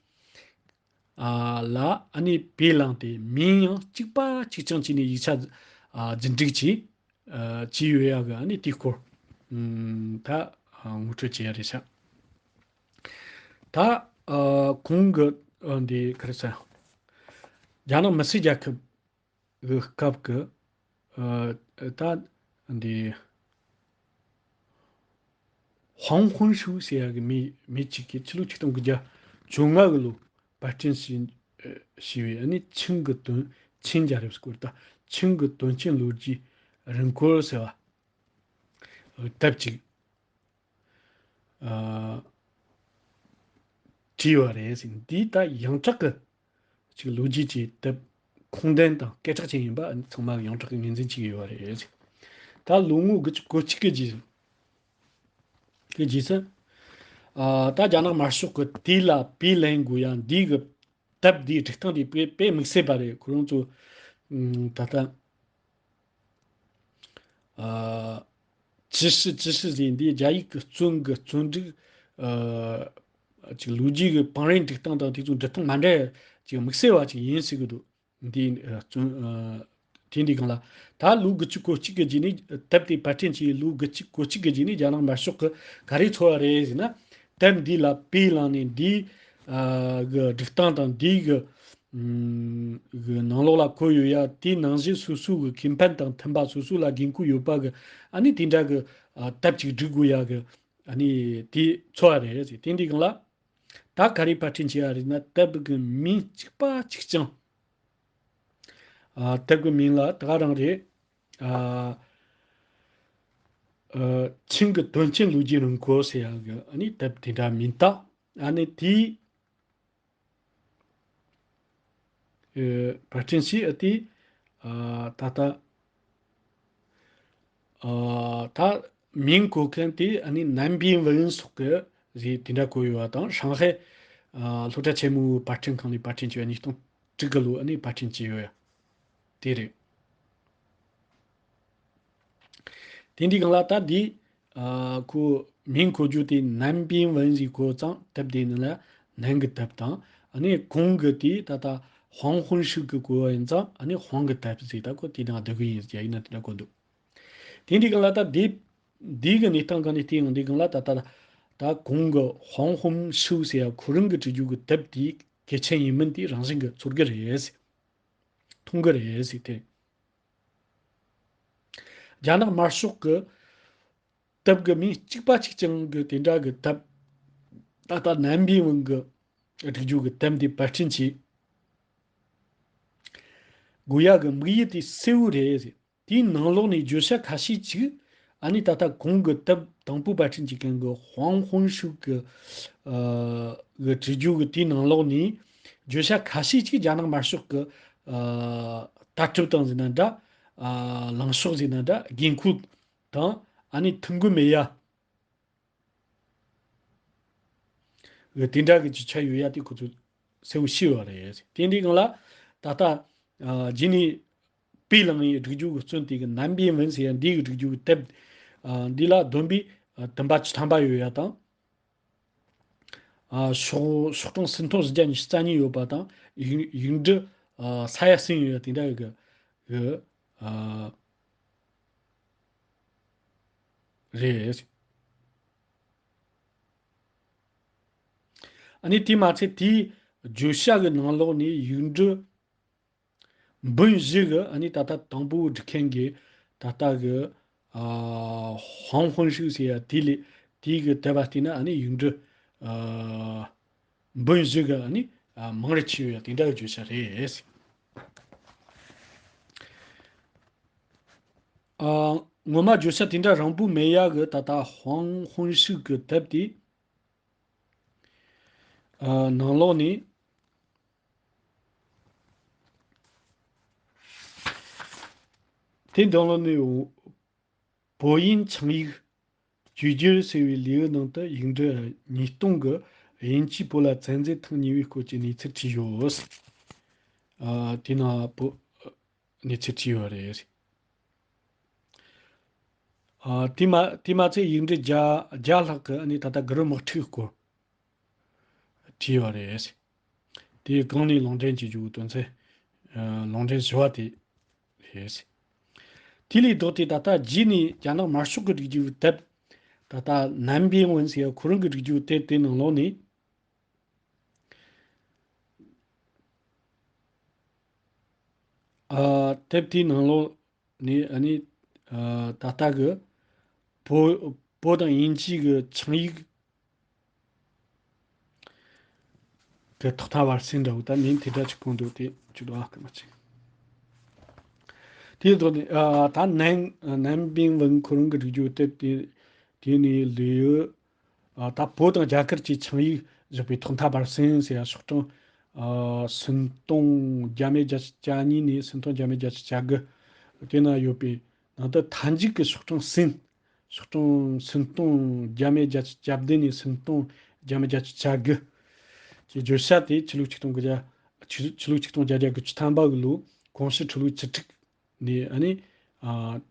ཨ་ལ་ཨ་ནི་པེ་ལང་སྟེ་མིང་ཡང་གཅིག་པ་གཅིག་རྐྱང་བྱས་ནས་ཡིག་ཆ་ཨ་རྒྱུན་སྒྲིག་བྱས། ཨ་བྱས་ཡོད་ཡག་གི་ཨ་ནི་དེའི་སྐོར་ཨམ་ད་ཨ་ངོ་སྤྲོད་བྱེད་ཡ་རེད་ཤག་ད་ཨ་གོང་གི་ཨ་འདི་ག་རེ་ཟེར། རྒྱ་ནག་མི་སེར་རྒྱལ་ཁབ་གི་སྐབས་ཀྱི་ཨ་ད་འདི་ཧོང་ཧུན་ཧྲུའུ་ཟེར་ཡག་གི་མི་མི་གཅིག་གིས་ཕྱི་ལོ་ཆིག་སྟོང་དགུ་བརྒྱ་བཅོ་ལྔ་གི་ལོ་པར་སྐྲུན་བྱས་བྱས་པའི་ཨ་ནི་ཆིང་གི་དོན་ཆིང་རྒྱལ་རབས་སྐོར་དང་ཆིང་གི་དོན་རྐྱེན་ལོ་རྒྱུས་རིང་སྐོར་ཟེར་བ་དེབ་ཅིག་ཨ་བྲིས་པ་རེད་ཟེར། འདི་ད་ཡོངས་གྲགས་ཀྱི་ཅིག་ལོ་རྒྱུས་ཀྱི་དེབ་ཁུངས་ལྡན་དང་སྐད་གྲགས་ཅན་ཡིན་པ་ཚང་མ་ཡོངས་གྲགས་ཀྱི་ངོས་འཛིན་བྱེད་ཀྱི་ཡོད་པ་རེད་ཟེར། ད་ལོ་ངོ་དགུ་བཅུ་གོ་གཅིག་གི་རྗེས་གི་རྗེས་སུ་ཨ་ད་རྒྱ་ནག་དམར་ཤོག་གི་དེ་ལ་པེ་ལེན་དགོས་ཡ་འདི་གི་དེབ་འདིའི་སྒྲིག་སྟངས་འདི་དཔེ་དཔེ་དམིགས་བསལ་པ་རེད། ཁོ་རང་ཚོ་ཨམ་ད་ལྟ་ཨ་ཅི་ཧྲི་ཅི་ཧྲི་ཟེར་འདི་རྒྱ་ཡིག་གི་རྩོམ་གི་རྩོམ་སྒྲིག་ཨ་ཅིག་ལོ་རྒྱུས་ཀྱི་བང་རིམ་སྒྲིག་སྟངས་དང་དེ་ཚོ་འབྲི་སྟངས་མ་འདྲ་ཅིག་དམིགས་བསལ་བ་ཅིག་ཡིན་ཟེར་གི་འདུག་འདི་ཨ་རྩོམ་ཨ་དེ་འདི་སྒང་ལ་ད་ལོ་དགུ་བཅུ་གོ་གཅིག་གི་རྗེས་ནས་དེབ་དེ་པར་སྐྲུན་བྱས་ལོ་དགུ་བཅུ་གོ་གཅིག་གི་རྗེས་ནས་རྒྱ་ནག་དམར་ཤོག་གི་ག་རེ་ཚོར་བ་རེད་ཟེར་ན། དེབ་འདི་ལ་པེ་ལང་ནས་འདིའི་ཨ་གི་སྒྲིག་སྟངས་དང་འདིའི་གི་ཨམ་གི་ནང་ལོགས་ལ་འཁོད་ཡོད་ཡ་དེའི་ནང་བཞིན་སོ་སོ་གི་ཁེ་ཕན་དང་མཐུན་པ་སོ་སོ་ལ་འགན་ཁུར་ཡོད་པ་གི་ཨ་ནི་དེ་འདྲ་གི་ཨ་དེབ་ཅིག་སྒྲིག་དགོས་ཡ་གི་ཨ་ནི་དེ་ཚོར་བ་རེད་ཟེར། དེ་འདི་སྒང་ལ་ད་ག་རེ་པར་སྐྲུན་བྱས་ཡ་རེད་ན་དེབ་གི་མིང་གཅིག་པ་གཅིག་རྐྱང་ཨ་དེབ་གི་མིང་ལ་ད་ག་རང་རེད། ཨ་ཨ་ཆིང་གི་དོན་རྐྱེན་ལོ་རྒྱུས་རིང་སྐོར་ཟེར་ཡ་གི་ཨ་ནི་དེབ་དེ་འདྲ་མིང་བཏགས། ཨ་ནི་དེའི་ཨེ་པར་སྐྲུན་བྱས། ཨ་དེ་ཨ་ད་ལྟ་ཨ་ད་མིང་བཀོད་མཁན་དེ་ཨ་ནི་南边文 སོགས་ཀྱི་རེད། དེ་འདྲ་བཀོད་ཡོད་པ་དང་། ཧྲང་ཧའེ་ཨ་སློབ་གྲྭ་ཆེན་མོའི་པར་སྐྲུན་ཁང་ནས་པར་སྐྲུན་བྱས་པ། ཉིས་སྟོང་དྲུག་གི་ལོ་ཨ་ནི་པར་སྐྲུན་བྱས་ཡོད་ཡ་དེ་རེད། དེ་འདི་སྒང་ལ་ད་འདི་ཨ་ཁོ་མིང་བཀོད་རྒྱུ་དེ་南边文 ཟེར་བཀོད་ཙང་དེབ་དེའི་ནང་ལ་南གི་དེབ་དང་། ཨ་ནི་གོང་གི་དེ་ད་ལྟ་黄昏时 གི་བཀོད་པ་ཡིན་ཙང་ཨ་ནི་黄གི་དེབ་ཟེར། ད་ཁོ་དེ་ནང་བསྡུ་གི་ཡིན་ཟེར་ཡིན་ན་དེ་འདྲ་བཀོད་འདུག་དེ་འདི་སྒང་ལ་ད་འདི་འདི་གི་གནས་སྟངས་སྒང་ནས་བལྟས་ཡོང་དུས་སྒང་ལ་ད་ལྟ་ད་གོང་གི་黄昏时 ཟེར་ཡ་ཁོ་རང་གི་བྲིས་རྒྱུ་གི་དེབ་དེ་གལ་ཆེན་ཡིན་མིན་དེ་རང་བཞིན་གྱི་ཚོར་གི་རེད་ཟེར། མཐོང་གི་རེད་ཟེར། དེ་རྒྱ་ནག་དམར་ཤོག་གི་དེབ་གི་མིང་གཅིག་པ་གཅིག་རྐྱང་གི་དེ་འདྲ་གི་དེབ། ད་ལྟ་南边文 གི་བསྒྲིགས་རྒྱུ་གི་དེབ་འདི་པར་སྐྲུན་བྱེད་དགོས་ཡ་གི་དམིགས་ཡུལ་དེ་གསལ་བོ་རེད། དེའི་ནང་ལོགས་ནས་བརྗོད་བྱ་ཁ་ཤས་ཅིག་ཨ་ནི་ད་ལྟ་གོང་གི་དེབ་དང་པོ་པར་སྐྲུན་བྱེད་མཁན་གི་黄昏时 གི་ཨ་གི་བྲིས་རྒྱུ་གི་དེའི་ནང་ལོགས་ནས་བརྗོད་བྱ་ཁ་ཤས་ཅིག་རྒྱ་ནག་དམར་ཤོག་གི་ཨ་ལྟ་གྲུབ་དང་ཟེར་ན་འདྲ། ཨ་ལངས་ཕྱོགས་ཟེར་ན་འདྲ། འགན་ཁུར་དང་ཨ་ནི་མཐུན་དགོས་མེད་ཡ་གི་དེ་འདྲ་གི་རྒྱུ་ཆ་ཡོད་ཡ་དེ་ཁོ་ཚོས་གསལ་བོ་ཤེས་པ་རེད། དེ་འདྲའི་སྒང་ལ་ད་ལྟ་ཨ་རྗེས་ནས་པེ་ལང་ཡི་བསྒྲིགས་རྒྱུ་གི་རྩོམ་དེ་གི་南边文 ཟེར་ཡ་འདི་གི་བསྒྲིགས་རྒྱུ་གི་དེབ་ཨ་འདི་ལ་བསྡོམས་པས་ཨ་བདུན་པ་བཅུ་ཐམ་པ་ཡོད་ཡ་དང་། ཨ་ཤོག་ཤོག་གྲངས་སུམ་སྟོང་བཞི་བརྒྱ་ཉི་ཤུ་རྩ་གཉིས་ཡོད་པ་དང་། ཡིག་ཡིག་འབྲུ་ཨ་ས་ཡ་གསུམ་ཡོད་ཡ་དེ་འདྲ་གི་གི་ཨ་རེད། ཨ་ནི་དེ་མ་ཚད་དེའི་བརྗོད་བྱ་གི་ནང་ལོགས་ནས་ཡིག་འབྲུ་འབུམ་བཞི་གི་ཨ་ནི་ད་ལྟ་དང་པོ་སྒྲིག་མཁན་གྱི་ད་ལྟ་གི་ཨ་黄昏时 ཟེར་ཡ་དེ་ལས་དེའི་གི་དེབ་བ་བལྟས་ན་ཨ་ནི་ཡིག་འབྲུ་ཨ་འབུམ་བཞི་གི་ཨ་ནི་ཨ་མང་རུ་ཕྱིན་ཡོད་ཡ་དེ་འདྲ་གི་བརྗོད་བྱ་རེད། ཨ་ངོ་མ་བརྗོད་བྱ་དེ་འདྲ་རིང་པོ་མེད་ཡ་གི་ད་ལྟ་黄昏时 གི་དེབ་དེ་ཨ་ནང་ལོགས་ནས་དེ་ནང་ལོགས་ནས་ བོད་དབྱིན་ཆིངས་ཡིག་བཅོས་བསྒྱུར་ཟེར་བའི་ལེའུ་ནང་དུ་ཡིག་འབྲུ་ཉིས་སྟོང་གི་དབྱིན་ཇིས་བོད་ལ་བཙན་འཛུལ་ཐེངས་གཉིས་པའི་སྐོར་གྱི་གནས་ཚུལ་བྲིས་ཡོད། ཨ། དེ་ནང་བོད་གནས་ཚུལ་བྲིས་ཡོད་རེད། ཨ། དེ་མ་དེ་མ་ཚད་ཡིག་འབྲུ་བརྒྱ་བརྒྱ་ལྷག་གི་ཨ་ནི་ད་ལྟ་གུ་རུ་དམག་འཁྲུག་སྐོར་བྲིས་ཡོད་རེད། དེའི་སྒང་ནས་ལུང་འདྲེན་བྱེད་རྒྱུའི་དོན་ཚན། ཨ། ལུང་འདྲེན་བཞི་པ་དེ་རེད། དེ་ལས་ལྡོག་སྟེ་ད་ལྟ་རྗེས་ནས་རྒྱ་ནག་དམར་ཤོག་གི་སྒྲིག་རྒྱུའི་དེབ། ད་ལྟ་南边文ཟེར་ཡ་ཁོ་རང་གི་སྒྲིག་རྒྱུའི་དེབ་དེ་ནང་ལོགས་ནས། ཨ། དེབ་དེའི་ནང་ལོགས་ནས་ཨ་ནི། ཨ། ད་ལྟ་གི་བོད་བོད་དང་དབྱིན་ཇི་གི་ཆིངས་ཡིག་གི་ཐོག་མཐའ་བར་གསུམ་འདྲ་བོ་ད་མིང་དེ་འདྲ་ཅིག་གོ་འདུག་དེ་ཅིག་ཨ་སྐར་མ་ཅིག་དེའི་ཐོག་ནས། ཨ། ད་南南边文ཁོ་རང་གི་སྒྲིག་རྒྱུ་དེབ་དེ་དེ་ནས་ལེའུ། ཨ། ད་བོད་དང་རྒྱ་གར་གྱི་ཆིངས་ཡིག་བཞག་པའི་ཐོག་མཐའ་བར་གསུམ་ཟེར་ཡ་ཤོག་གྲངས། ཨ། སུམ་སྟོང་བརྒྱ་མེད་བརྒྱད་ཅུ་གྱ་གཉིས་ནས་སུམ་སྟོང་བརྒྱ་མེད་བརྒྱད་ཅུ་གྱ་དགུ། དེ་ན་ཡོད་པའི་ནང་དུ་མཐའ་མཇུག་གི་ཤོག་གྲངས་གསུམ། ཤོག་གྲངས་སུམ་སྟོང་བརྒྱ་མེད་བརྒྱད་ཅུ་གྱ་བདུན་ནས་སུམ་སྟོང་བརྒྱ་མེད་བརྒྱད་ཅུ་གྱ་དགུ་གི་བརྗོད་བྱ་དེ་ཕྱི་ལོ་ཆིག་སྟོང་དགུ་བརྒྱ། ཕྱི་ཕྱི་ལོ་ཆིག་སྟོང་བརྒྱད་བརྒྱ་དགུ་བཅུ་ཐམ་པ་གི་ལོ་ཀོང་ཞི་ཁྲི་ལོའི་བཅུ་དྲུག་ནས་ཨ་ནི། ཨ།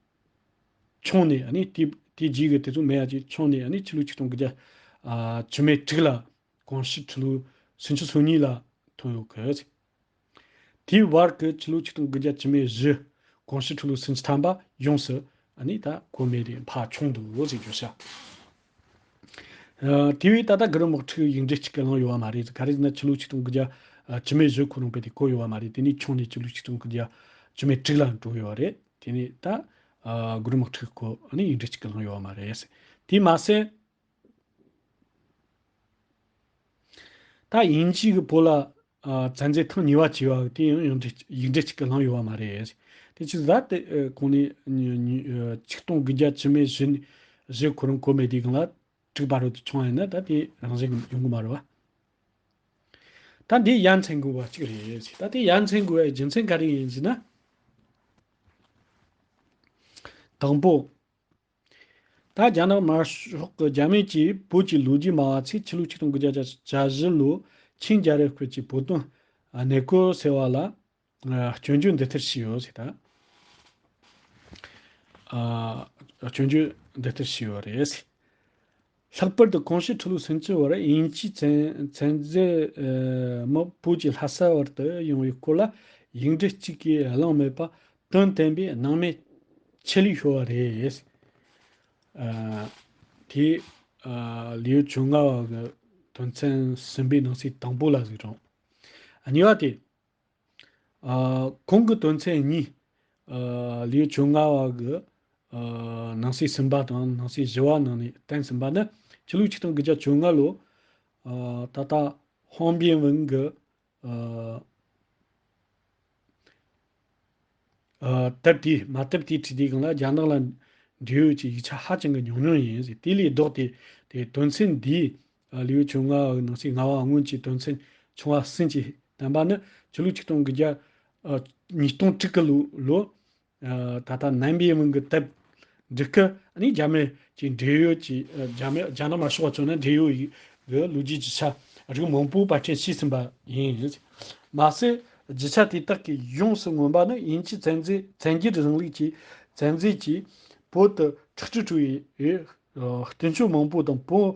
ཆུང་ནས་ཨ་ནི་དེ་དེ་རྗེས་ཀྱི་དེ་ཚོ་མེད་ཡ་ཅིག་ཆུང་ནས་ཨ་ནི་ཕྱི་ལོ་ཆིག་སྟོང་དགུ་བརྒྱ། ཨ། བཅུ་མེད་དྲུག་ལ་ཀོང་ཞི་ཁྲི་ལོ་སུམ་ཅུ་སོ་གཉིས་ལ་ཐོན་ཡོད་གི། དེའི་བར་གྱི་ཕྱི་ལོ་ཆིག་སྟོང་དགུ་བརྒྱ་བཅུ་མེད་བཞི། ཀོང་ཞི་ཁྲི་ལོ་སུམ་ཅུ་ཐམ་པ་ཡོངས་སུ་ཨ་ནི་ད་གོ་མེད་དེ་ཕར་ཆུང་འདུག་ཟེར་བརྗོད་བྱ། ཨ། དེ་བས་ད་ལྟ་གུ་རུ་དམག་འཁྲུག་ཡིག་འབྲུ་གཅིག་གི་བླངས་ཡོད་པ་མ་རེད། ག་རེ་ཟེར་ན་ཕྱི་ལོ་ཆིག་སྟོང་དགུ་བརྒྱ་བཅུ་མེད་བཞི་ཁོ་རང་དཔེ་དེ་གོ་ཡོད་པ་མ་རེད། དེ་ནས་ཆུང་ནས་ཕྱི་ལོ་ཆིག་སྟོང་དགུ་བརྒྱ་བཅུ་མེད་དྲུག་ལ་འགྲོ་ཡོད་པ་རེད། དེ་ནས་ད། ཨ། གུ་རུ་དམག་འཁྲུག་སྐོར་ཨ་ནི་ཡིག་འབྲུ་གཅིག་གི་བླངས་ཡོད་པ་མ་རེད། དེ་མ་ཟད། ད་དབྱིན་ཇི་གིས་བོད་ལ། ཨ། བཙན་འཛུལ་ཐེངས་གཉིས་པ་བྱས་པ་དེ་ཡང་ཡང་འབྲེལ་ཡིག་འབྲུ་གཅིག་གི་བླངས་ཡོད་པ་མ་རེད། དེ་ཅི་ཟ་དེ་གོང་ནས་ཉི་ཉི་ཆིག་སྟོང་དགུ་བརྒྱ་བཅུ་མེད་བཞི་ནས་བཞི་ཁོ་རང་གོ་མེད་དུས་སྒང་ལ་དྲུག་བར་དུ་ཆུང་བ་ཡིན་ན་ད་དེ་རང་བཞིན་གྱིས་ཡོང་གི་མ་རེད་བ། ད་འདི་ཡ་མཚན་དགོས་པ་གཅིག་རེད། ད་དེ་ཡ་མཚན་དགོས་པའི་རྒྱུ་མཚན་ག་རེ་ཡིན་ཟེར་ན། དང་པོ། ད་རྒྱ་ནག་དམར་ཤོག་གི་རྒྱ་མི་གྱིས་བོད་ཀྱི་ལོ་རྒྱུས་སྨྲ་བ་ཚོས་ཕྱི་ལོ་ཆིག་སྟོང་དགུ་བརྒྱ་བརྒྱད་ཅུ་གྱ་བཞི་ལོ་ཆིང་རྒྱལ་རབས་སྐབས་ཀྱི་བོད་དོན་གནས་སྐོར་ཟེར་བ་ལ། ཨ། སྐྱོན་བརྗོད་འདི་ལྟར་བྱས་ཡོད་ཟེར་ད། ཨ། སྐྱོན་བརྗོད་འདི་ལྟར་བྱས་ཡོད་རེད། ལྷག་པར་དུ་ཀོང་ཞི་ཁྲི་ལོ་སུམ་ཅུ་བར་དབྱིན་ཇིའི་བཙན་བཙན་འཛུལ་དམག་བོད་ཀྱི་ལྷ་ས་བར་དུ་ཡོང་བའི་སྐོར་ལ་ཡིག་འབྲུ་གཅིག་གིས་བླངས་མེད་པ་དོན་བསྟན་པའི་སྣང་མེད་ཆེད་ལས་ཤོར་བ་རེད། ཨ། དེ། ཨ། ལེའུ་བཅོ་ལྔ་པ་གི་དོན་ཚན་གསུམ་པའི་ནང་གསེས་དང་པོ་ལ་གཟིགས་རོགས། ཨ། གཉིས་པ་དེ། ཨ། གོང་གི་དོན་ཚན་གཉིས། ཨ། ལེའུ་བཅོ་ལྔ་པ་གི། ཨ། ནང་གསེས་གསུམ་པ་དང་ནང་གསེས་བཞི་པ་ནང་ནས་བསྟན་ཟིན་པ་ནི་ཕྱི་ལོ་ཆིག་སྟོང་དགུ་བརྒྱ་བཅོ་ལྔ་ལོ། ཨ། ད་ལྟ་ཧོང་པིན་ཝུན་གྱི། ཨ། ཨ། དེབ་དེ་མ་དེབ་དེ་བྲིས་དུས་སྒང་ལ་རྒྱ་ནག་ལ་འབྲེལ་ཡོད་ཀྱི་ཡིག་ཆ་ཧ་ཅང་གི་ཉུང་ཉུང་ཡིན་ཟེར། དེ་ལས་ལྡོག་སྟེ་དེ་དོན་ཚན་འདིའི། ཨ། ལེའུ་བཅོ་ལྔ་པའི་ནང་གསེས་ལྔ་པ་སྔོན་གྱི་དོན་ཚན་ཆུང་བ་གསུམ་གྱིས་བསྟན་པ་ནི་ཕྱི་ལོ་ཆིག་སྟོང་དགུ་བརྒྱ། ཨ། ཉིས་སྟོང་དྲུག་གི་ལོ་ལོ། ཨ། ད་ལྟ་ནན་པིན་ཝུན་གྱི་དེབ་འབྲི་ཁུལ་ནི་རྒྱ་མི་གྱི་འབྲེལ་ཡོད་ཀྱི། ཨ། རྒྱ་མི་རྒྱ་ནག་དམར་ཤོག་པ་ཚོ་ནི་འབྲེལ་ཡོད་ཀྱི་ལོ་རྒྱུས་རྒྱུ་ཆ་རིགས་མང་པོ་པར་སྐྲུན་བྱས་ཟིན་པ་ཡིན། མ་ཟད་རྒྱུ་ཆ་དེ་དག་གིས་ཡོངས་སུ་མངོན་པ་ནི་དབྱིན་ཇིའི་བཙན་འཛུལ་བཙན་རྒྱལ་རིང་ལུགས་ཀྱི་བཙན་འཛུལ་གྱིས་བོད་དུ་ཁྲག་དྲི་བྲོ་བའི་ཨ། བསྟུན་ཆོས་མང་པོ་དང་བོད།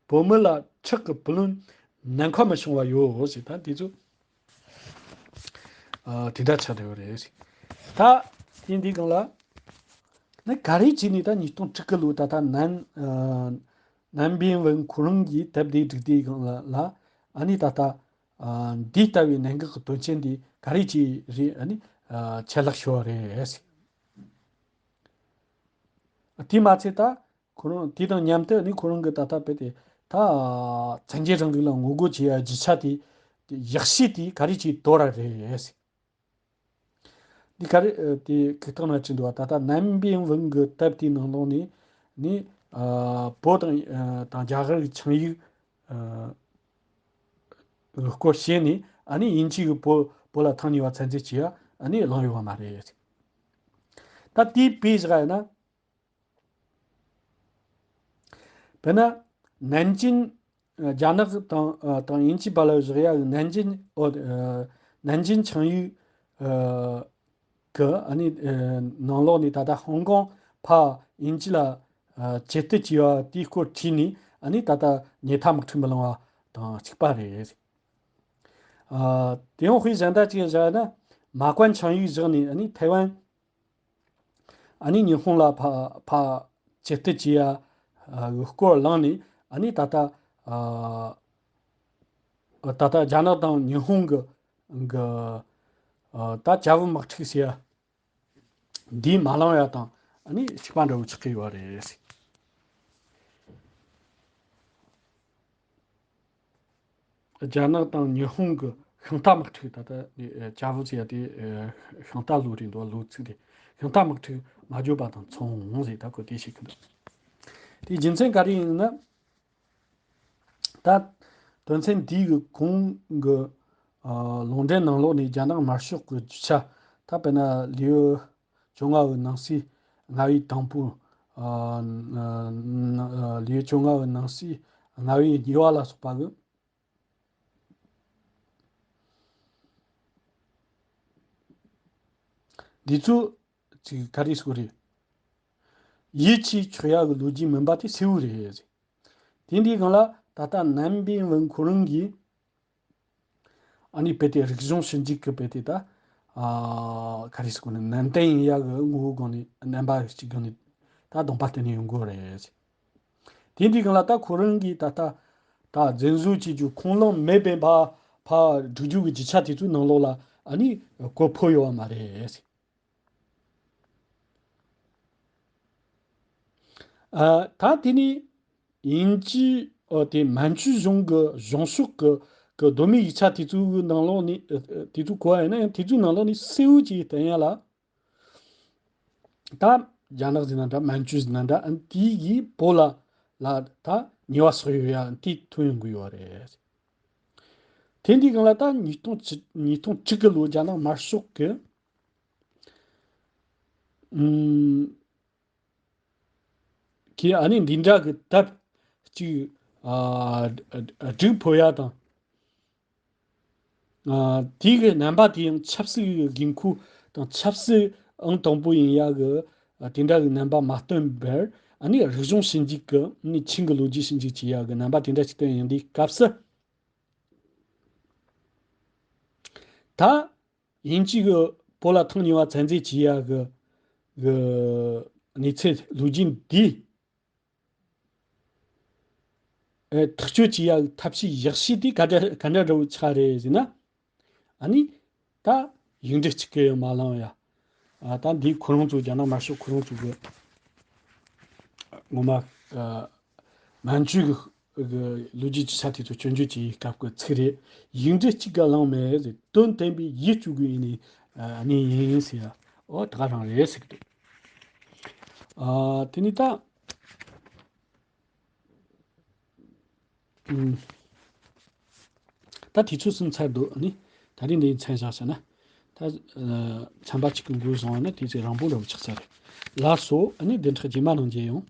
བོད་མི་ལ་ཁྲག་གི་བུ་ལོན་ནམ་མཁའ་མི་ཤོང་བ་ཡོད་ཟེར། ད་དེ་ཚོ། ཨ། དེ་འདྲ་ཆགས་བསྡད་ཡོད་རེད། ད་དེ་འདི་སྒང་ལ་ནི་ག་རེ་བྱས་ནས་ད་ཉིས་སྟོང་དྲུག་གི་ལོ་ད་ལྟ་ནན། ཨ། ནན་པིན་ཝུན་ཁོ་རང་གིས་དེབ་དེ་བསྒྲིགས་དུས་སྒང་ལ་ལ་ཨ་ནི་ད་ལྟ། ཨ། འདི་ལྟ་བུའི་གནད་འགག་གི་དོན་ཆེན་འདི་ག་རེ་བྱས་རེད། ཨ་ནི། ཨ། ཆད་ལྷག་ཤོར་བ་རེད། དེ་མ་ཚད་ད། ཁོ་རང་དེ་དང་མཉམ་དུ་ནི་ཁོ་རང་གི་ད་ལྟ་བོད་དེ་ད་བཙན་རྒྱལ་རིང་ལུགས་ལ་ངོ་རྒོལ་བྱེད་ཡ་རྒྱུ་ཆ་དེ་ཡག་ཤོས་དེ་ག་རེ་བྱས་དོར་བ་རེད། འདི་ག་རེ་དེ་གི་སྟེང་ན་བྲིས་འདུག་བ། ད་ལྟ་ནན་པིན་ཝུན་གྱི་དེབ་དེའི་ནང་ལོགས་ནས་ནི། ཨ། བོད་དང་། ཨ། དང་རྒྱ་གར་གྱི་ཆིངས་ཡིག་ཨ། སྐོར་བཤད་ནས་ཨ་ནི་དབྱིན་ཇི་གིས་བོད་བོད་ལ་ཐེངས་གཉིས་པ་བཙན་འཛུལ་བྱས་ཡ་ཨ་ནི་བླངས་ཡོད་པ་མ་རེད། ད་དེའི་དཔེ་བཞག་ཡ་ན། དཔེར་ན་ནན་ཅིན། རྒྱ་ནག་དང་དང་དབྱིན་ཇི་བར་ལ་བཞག་ཡ་གི་ནན་ཅིན། ཨོ། ནན་ཅིན་ཆིངས་ཡིག་གི་ཨ་ནི་ནང་ལོགས་ནས་ད་ལྟ་ཧོང་ཀོང་ཕར་དབྱིན་ཇི་ལ་ཅེ་སྟོད་བྱས་པ་དེའི་སྐོར་བྲིས་ནས། ཨ་ནི་ད་ལྟ་ཉལ་ཐ་དམག་འཁྲུག་མི་ལངས་པ་དང་གཅིག་པ་རེད། ཨ། དེ་ཡང་དཔེ་གཞན་དག་ཅིག་བཞག་ན། མ་ཀོན་ཆིངས་ཡིག་བཞག་ནས། ཨ་ནི་ཐའེ་ཝན། ཨ་ནི་ཉི་ཧོང་ལ་ཕ་ཕ་ཅེ་སྟོད་བྱས་ཡ་གི་སྐོར་བླངས་ནས། ཨ་ནི་ད་ལྟ་ཨ་ད་ལྟ་རྒྱ་ནག་དང་ཉི་ཧོང་གི་གི་ཨ་ད་ཅ་བོ་དམག་འཁྲུག་ཟེར་ཡ་འདི་མ་ལངས་ཡ་དང་ཨ་ནི་གཅིག་པ་འདྲ་བོ་ཆགས་ཀྱི་ཡོད་རེད། རྒྱ་ནག་དང་ཉི་ཧོང་གི་ཤིང་རྟ་དམག་འཁྲུག། ད་ལྟ་ནི་ཨ་ཅ་བོ་ཟེར་ཡ་དེ་ཨ་ཤིང་རྟ་ལོ་རེད་འདུག་ལོ་ཚིགས་དེ། ཤིང་རྟ་དམག་འཁྲུག་མ་བརྗོད་པ་དང་མཚུངས་ཟེར། ད་ཁོ་དེ་བཤད་ཀྱི་འདུག་དེའི་རྒྱུ་མཚན་ག་རེ་ཡིན་ན། ད་དོན་ཚན་འདི་གི་གོང་གི་ཨ་ལུང་འདྲེན་ནང་ལོགས་ནས་རྒྱ་ནག་དམར་ཤོག་གི་རྒྱུ་ཆ། ད་དཔེར་ན་ལིའུ་བཅོ་ལྔ་བའི་ནང་གསེས་ལྔ་བའི་དང་པོ། ཨ་ཨ་ལིའུ་བཅོ་ལྔ་བའི་ནང་གསེས་ལྔ་བའི་གཉིས་པ་ལ་སོགས་པ་གི། འདི་ཚོ་ཅིག་ག་རེ་ཟེར་དགོས་རེད། ཡིད་ཆེས་ཆོག་ཡག་གི་ལོ་རྒྱུས་མིན་པ་དེ་གསལ་བོ་རེད། དེ་འདིའི་སྒང་ལ་ད་ལྟ་ནན་པིན་ཝུན་ཁོ་རང་གིས་ཨ་ནི་དཔེ་དེ་རིག་གཞུང་ཞིབ་འཇུག་གི་དཔེ་དེ་ད་ཨ་ག་རེ་ཟེར་དགོས་ན། ནན་ཏན་ཡིན་ཡག་གི་ངོ་བོའི་སྒང་ནས། རྣམ་པ་གཅིག་སྒང་ནས་ད་གདོང་པ་བསྟན་ནས་ཡོང་གི་རེད། དེ་འདིའི་སྒང་ལ་ད་ཁོ་རང་གིས་ད་ལྟ་ད་འཛིན་བཟུང་བྱེད་རྒྱུ་ཁུངས་ལུང་མེད་པའི་ཕ་ཕ་སྒྲིག་རྒྱུ་གི་རྒྱུ་ཆ་དེ་ཚོའི་ནང་ལོགས་ལ་ཨ་ནི་གོ་ཕོད་ཡོད་པ་མ་རེད། ཨ་ད་དེ་ནི་དབྱིན་ཇི། ཨོ་དེ་མན་ཇུ་གཞུང་གི་གཞུང་ཕྱོགས་ཀྱི་གི་གདོད་མའི་ཡིག་ཆ་དེ་ཚོའི་ནང་ལོགས་ནས། ཨ་དེ་ཚོ་གོ་བ་ཡིན་ན་ཡང་དེ་ཚོའི་ནང་ལོགས་ནས་གསལ་བོ་ཅིག་བསྟན་ཡ་ལ། ད་རྒྱ་ནག་ཟེར་ན་འདྲ། མན་ཇུ་ཟེར་ན་འདྲ། ཨ་དེ་གིས་བོད་ལ་ལ་ད་ཉེས་པ་བསགས་ཡོད་ཡ་དེ་ཐོན་ཡོང་གི་ཡོད་རེད། དེ་འདིའི་སྒང་ལ་ད་ཉིས་སྟོང་བཅུ། ཉིས་སྟོང་དྲུག་གི་ལོ་རྒྱ་ནག་དམར་ཤོག་གི་ཨུམ་གིས་ཨ་ནི་འདི་འདྲ་གི་དེབ་ཅིག་ཨ་སྒྲིག་ཕོད་ཡ་དང་། ཨ་དེ་གི་རྣམ་པ་དེ་ཡང་ཆབ་སྲིད་ཀྱི་འགན་ཁུར་དང་། ཆབ་སྲིད་ཨང་དང་པོ་ཡིན་ཡ་གི་ཨ་དེ་འདྲ་གི་རྣམ་པ་མ་སྟོན་པར། ཨ་ནི་རིག་གཞུང་ཞིབ་འཇུག་གི། ཨ་ནི་ཆིང་གི་ལོ་རྒྱུས་ཞིབ་འཇུག་བྱེད་ཡ་གི་རྣམ་པ་དེ་འདྲ་ཞིག་སྟོན་ཡོང་དུས་སྐབས་སུ། ད་དབྱིན་ཇི་གིས་བོད་ལ་ཐེངས་གཉིས་པ་བཙན་འཛུལ་བྱེད་ཡ་གི་གི་གནས་ཚུལ་ལོ་རྒྱུས་འདི། ཨེ་ཐག་གཅོད་བྱེད་ཡ་གི་ཐབས་ཤེས་ཡག་ཤོས་དེ་ག་འདྲ་ག་འདྲ་འདྲ་བོ་ཆགས་རེད་ཟེར་ན། ཨ་ནི་ད་ཡིག་འབྲུ་གཅིག་གིས་ཡང་མ་ལངས་ཡ། ཨ་ད་འདི་ཁོ་རང་ཚོ་རྒྱ་ནག་དམར་ཤོག་ཁོ་རང་ཚོ་གི་ངོ་མ་ཨ་མན་ཇུ་གི་གི་ལོ་རྒྱུས་ཀྱི་ཆ་དེ་ཚོ་སྐྱོན་བརྗོད་བྱེད་ཡའི་སྐབས་ཀྱི་ཚིག་རེད། ཡིག་འབྲུ་གཅིག་གིས་ལངས་མེད་ཟེར། དོན་བསྟན་པའི་ཡིད་གཅུགས་དགོས་ཡིན་ནི་ཨ་ནི་ཡིན་ཟེར་ཡ། ཨོ་ད་ག་རང་རེད་ཟེར་གི་འདུག་ཨ་དེ་ནི་ད། ཨུམ། ད་དུས་ཚོད་ཟིན་ཚར་འདུག་ཨ་ནི་ད་རིང་འདི་མཚན་བཞག་བྱས་ན། ད་ཨ་ཚན་པ་གཅིག་གི་འགོ་བཟུང་བ་ན་དུས་ཚོད་རིང་པོ་འདྲ་བོ་ཆགས་ཚར་རེད། ལགས་སོ། ཨ་ནི་བདུན་ཕྲག་རྗེས་མ་ནང་མཇལ་ཡོང་།